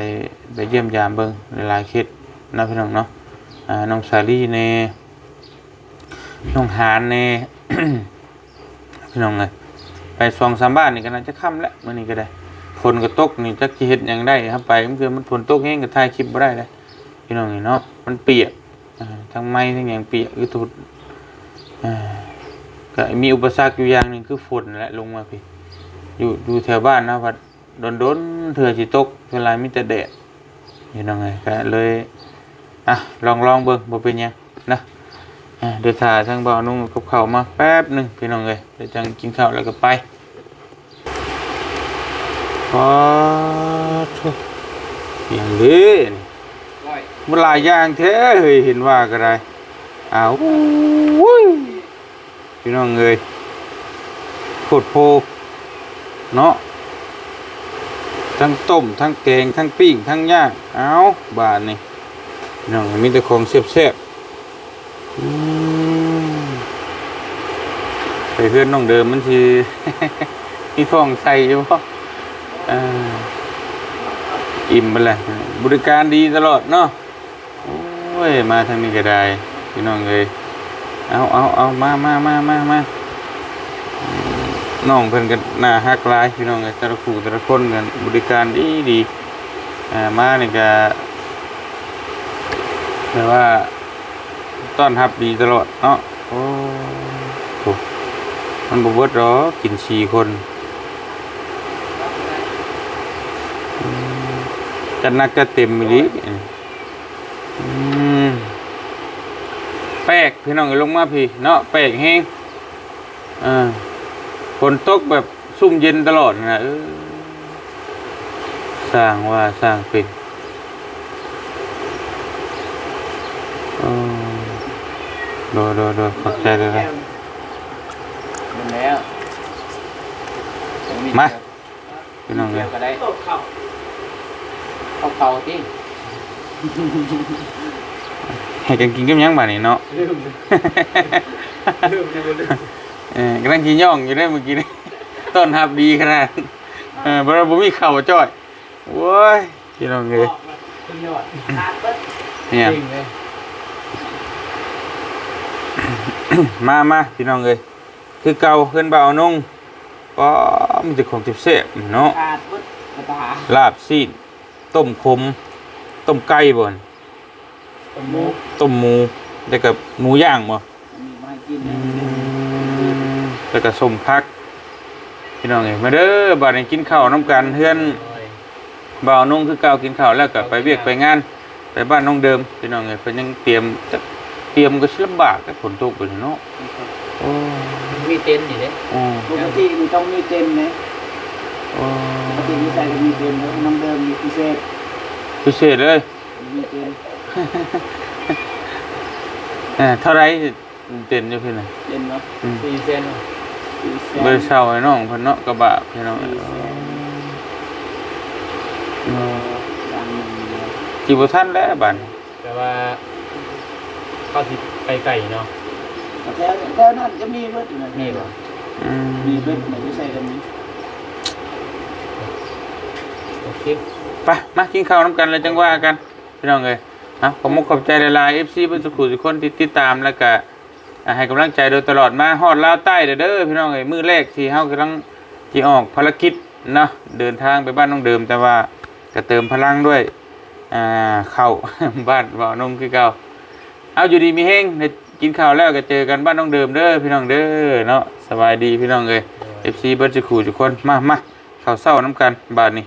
ໄປຢ້ຽມຢາມເບິ່ງຫຼາຍໆເຂດເນາະ ພີ່ນ້ອງເນາະ ອ່າ ນ້ອງສາລີແດ່ ນ້ອງຫານແດ່ ພີ່ນ້ອງເອີຍ ໄປສອງສາມບ້ານນີ້ກໍໜ້າຈະຄ່ຳແລ້ວ ມື້ນີ້ກໍໄດ້ ຝົນກໍຕົກນີ້ ຈັກຊິເຮັດຫຍັງໄດ້ ເຮົາໄປ ບາງເທື່ອມັນຝົນຕົກແຮງກໍຖ່າຍຄລິບບໍ່ໄດ້ເດ້ ພີ່ນ້ອງເອີຍເນາະ ມັນປຽກ ອ່າ ທັງໄມ້ທັງຫຍັງປຽກ ອື ທຸດ ອ່າ ກໍມີອຸປະສັກຢູ່ຢ່າງໜຶ່ງ ຄືຝົນແຫຼະ ລົງມາພີ້ ຢູ່ ຢູ່ແຖວບ້ານເຮົາພັດ ດົນໆເທື່ອຊິຕົກ ສ່ວນຫຼາຍມີແຕ່ແດດ ພີ່ນ້ອງເອີຍ ກໍເລີຍ ອ່ະ ລອງ ລອງເບິ່ງ ບໍ່ເປັນຫຍັງນະ ອ່າ ດຽວຖ້າທາງບ່າວນຸ່ງກັບເຂົ້າມາແປັບໜຶ່ງ ພີ່ນ້ອງເອີຍ ດຽວຈັ່ງກິນເຂົ້າແລ້ວກໍໄປ ປາດໂທ້ ຫຍັງເດ້ນີ້ ບໍ່ຫຼາຍຢ່າງແທ້ເຮີ້ຍ ເຫັນວ່າກໍໄດ້. ອ້າວ ໂອ້ຍ ພີ່ນ້ອງເອີຍ ໂພດໂພເນາະ ທັງຕົ້ມ ທັງແກງ ທັງປີ້ງ ທັງຍ່າງ. ເອົ້າ ບາດນີ້ ພີ່ນ້ອງ ມີແຕ່ຂອງແຊບໆ. ອືມ ໄປເຮືອນນ້ອງເດີມມັນຊິມີທ້ອງໃສ່ຢູ່ບໍ່? ເອີ ອີ່ມໄປແລ້ວ ບໍລິການດີຕະຫຼອດເນາະ. ໂອ້ຍ ມາທາງນີ້ກໍໄດ້ ພີ່ນ້ອງເອີຍ. ເອົາ ເອົາ ເອົາ ມາ ມາ ມາ ມາ ມາ. ນ້ອງເພິ່ນກໍໜ້າຮັກຫຼາຍ ພີ່ນ້ອງເອີຍ. ແຕ່ລະຄູ່ແຕ່ລະຄົນກໍບໍລິການດີໆ. ເອີ ມານີ້ກໍແບບວ່າຕ້ອນຮັບດີຕະຫຼອດເນາະ. ໂອ້ ໂອ້ ມັນບໍ່ເບິດດອກ ກິນສີ່ຄົນ. ອືມ ຈັດໜັກຈັດເຕັມອີ່ຫຼີ. ອືມ ແປກ ພີ່ນ້ອງເອີຍ ລົງມາພີ້ເນາະ ແປກແຮງ. ເອີ ຝົນຕົກແບບຊຸ່ມເຢັນຕະຫຼອດນະ. ເອີ ຊ່າງວ່າຊ່າງເປັນ. ເອີ ໂດຍ ໂດຍ ໂດຍ ຂອບໃຈຫຼາຍໆ. ແມ່ນແລ້ວ ມາ ພີ່ນ້ອງເອີຍ ເຂົ້າ ເຂົ້າ ເຂົ້າຕິ ໃຫ້ກັນກິນກັບຫຍັງບາດນີ້ເນາະ? ລືມ ລືມ ລືມ ເອີ ກຳລັງຊິຍ່ອງຢູ່ເດ້ມື້ກີ້ນີ້ ຕ້ອນຮັບດີຂະໜາດ. ເອີ ບໍ່ ບໍ່ມີເຂົ້າຈ້ອຍ. ໂອ້ຍ ພີ່ນ້ອງເອີຍ ສຸດຍອດ ຂາດເບິດ ເອີ ເກັ່ງເລີຍ. ມາ ມາ ພີ່ນ້ອງເອີຍ ຄືເກົ່າ ເຮືອນບ່າວນົງ. ປ້າ ມີແຕ່ຂອງແຊບໆເນາະ ຂາດເບິດກະຕາ ລາບຊີ້ນ ຕົ້ມຂົມ ຕົ້ມໄກ່ບໍ່? ຕົ້ມໝູ ຕົ້ມໝູ ແລ້ວກໍໝູຍ່າງບໍ່? ມີມາໃຫ້ກິນ ອືມ ແລ້ວກໍສົ້ມຜັກ ພີ່ນ້ອງເອີຍ. ມາເດີ ບາດນີ້ກິນເຂົ້ານຳກັນ ເຮືອນ ໂດຍ ບ່າວນົງຄືເກົ່າ. ກິນເຂົ້າແລ້ວກໍໄປວຽກໄປງານ ໄປບ້ານນ້ອງເດີມ ພີ່ນ້ອງເອີຍ. ເພິ່ນຍັງຕຽມ ຕຽມກໍຊິລຳບາກ ແຕ່ຝົນຕົກແບບນີ້ເນາະ. ໂອ້ ມີເຕັນນີ້ເດ້ ໂອ້ ປົກກະຕິນີ້ຕ້ອງມີເຕັນເດ້. ໂອ້ ປົກກະຕິຢູ່ໃສກໍມີເຕັນ ແຕ່ນ້ອງເດີມນີ້ພິເສດ ພິເສດເລີຍ ມີເຕັນ. ເອີ ເທົ່າໃດ ເຕັນຢູ່ພີ້ນະ? ເຕັນເນາະ ອືມ ສີ່ແສນ ສີ່ແສນ ບໍ່ໄດ້ເຊົ່າໃຫ້ນ້ອງເພິ່ນເນາະ ກະບະພີ່ນ້ອງ. ສີ່ແສນ ເອີ ເອີ ຢ່າງໜຶ່ງເລີຍ ຊິບໍ່ທັນແລ້ວບາດນີ້. ແຕ່ວ່າເຂົາຊິໄປໄກເນາະ ແຖວ ແຖວນັ້ນຈະມີເບິດຢູ່ນະ. ມີບໍ່? ອືມ ມີເບິດ ຢູ່ໃສກໍມີ. ໂອເຄ ໄປ ມາກິນເຂົ້ານຳກັນ ແລ້ວຈັ່ງວ່າກັນ ພີ່ນ້ອງເອີຍ. ເອົາ ຂອບມຸກຂອບໃຈຫຼາຍໆ ເອັຟຊີ ເບິດສູ່ຜູ້ສູ່ຄົນທີ່ຕິດຕາມ ແລ້ວກະ ອ່າ ໃຫ້ກຳລັງໃຈໂດຍຕະຫຼອດ ມາຮອດລາວໃຕ້ແລ້ວເດີພີ່ນ້ອງເອີຍ. ມື້ແລກທີ່ເຮົາກຳລັງຊິອອກພາລະກິດເນາະ ເດີນທາງໄປບ້ານນ້ອງເດີມ ແຕ່ວ່າກະເຕີມພະລັງດ້ວຍ ອ່າ ເຂົ້າບ້ານບ່າວນົງຄືເກົ່າ. ເອົາ ຢູ່ດີມີແຮງ ໄດ້ກິນເຂົ້າແລ້ວກະເຈີກັນບ້ານນ້ອງເດີມເດີພີ່ນ້ອງເດີເນາະ. ສະບາຍດີພີ່ນ້ອງເອີຍ ໂດຍ ເອັຟຊີ ເບິດສູ່ຜູ້ສູ່ຄົນ. ມາ ມາ ເຂົ້າເຊົ້ານຳກັນບາດນີ້.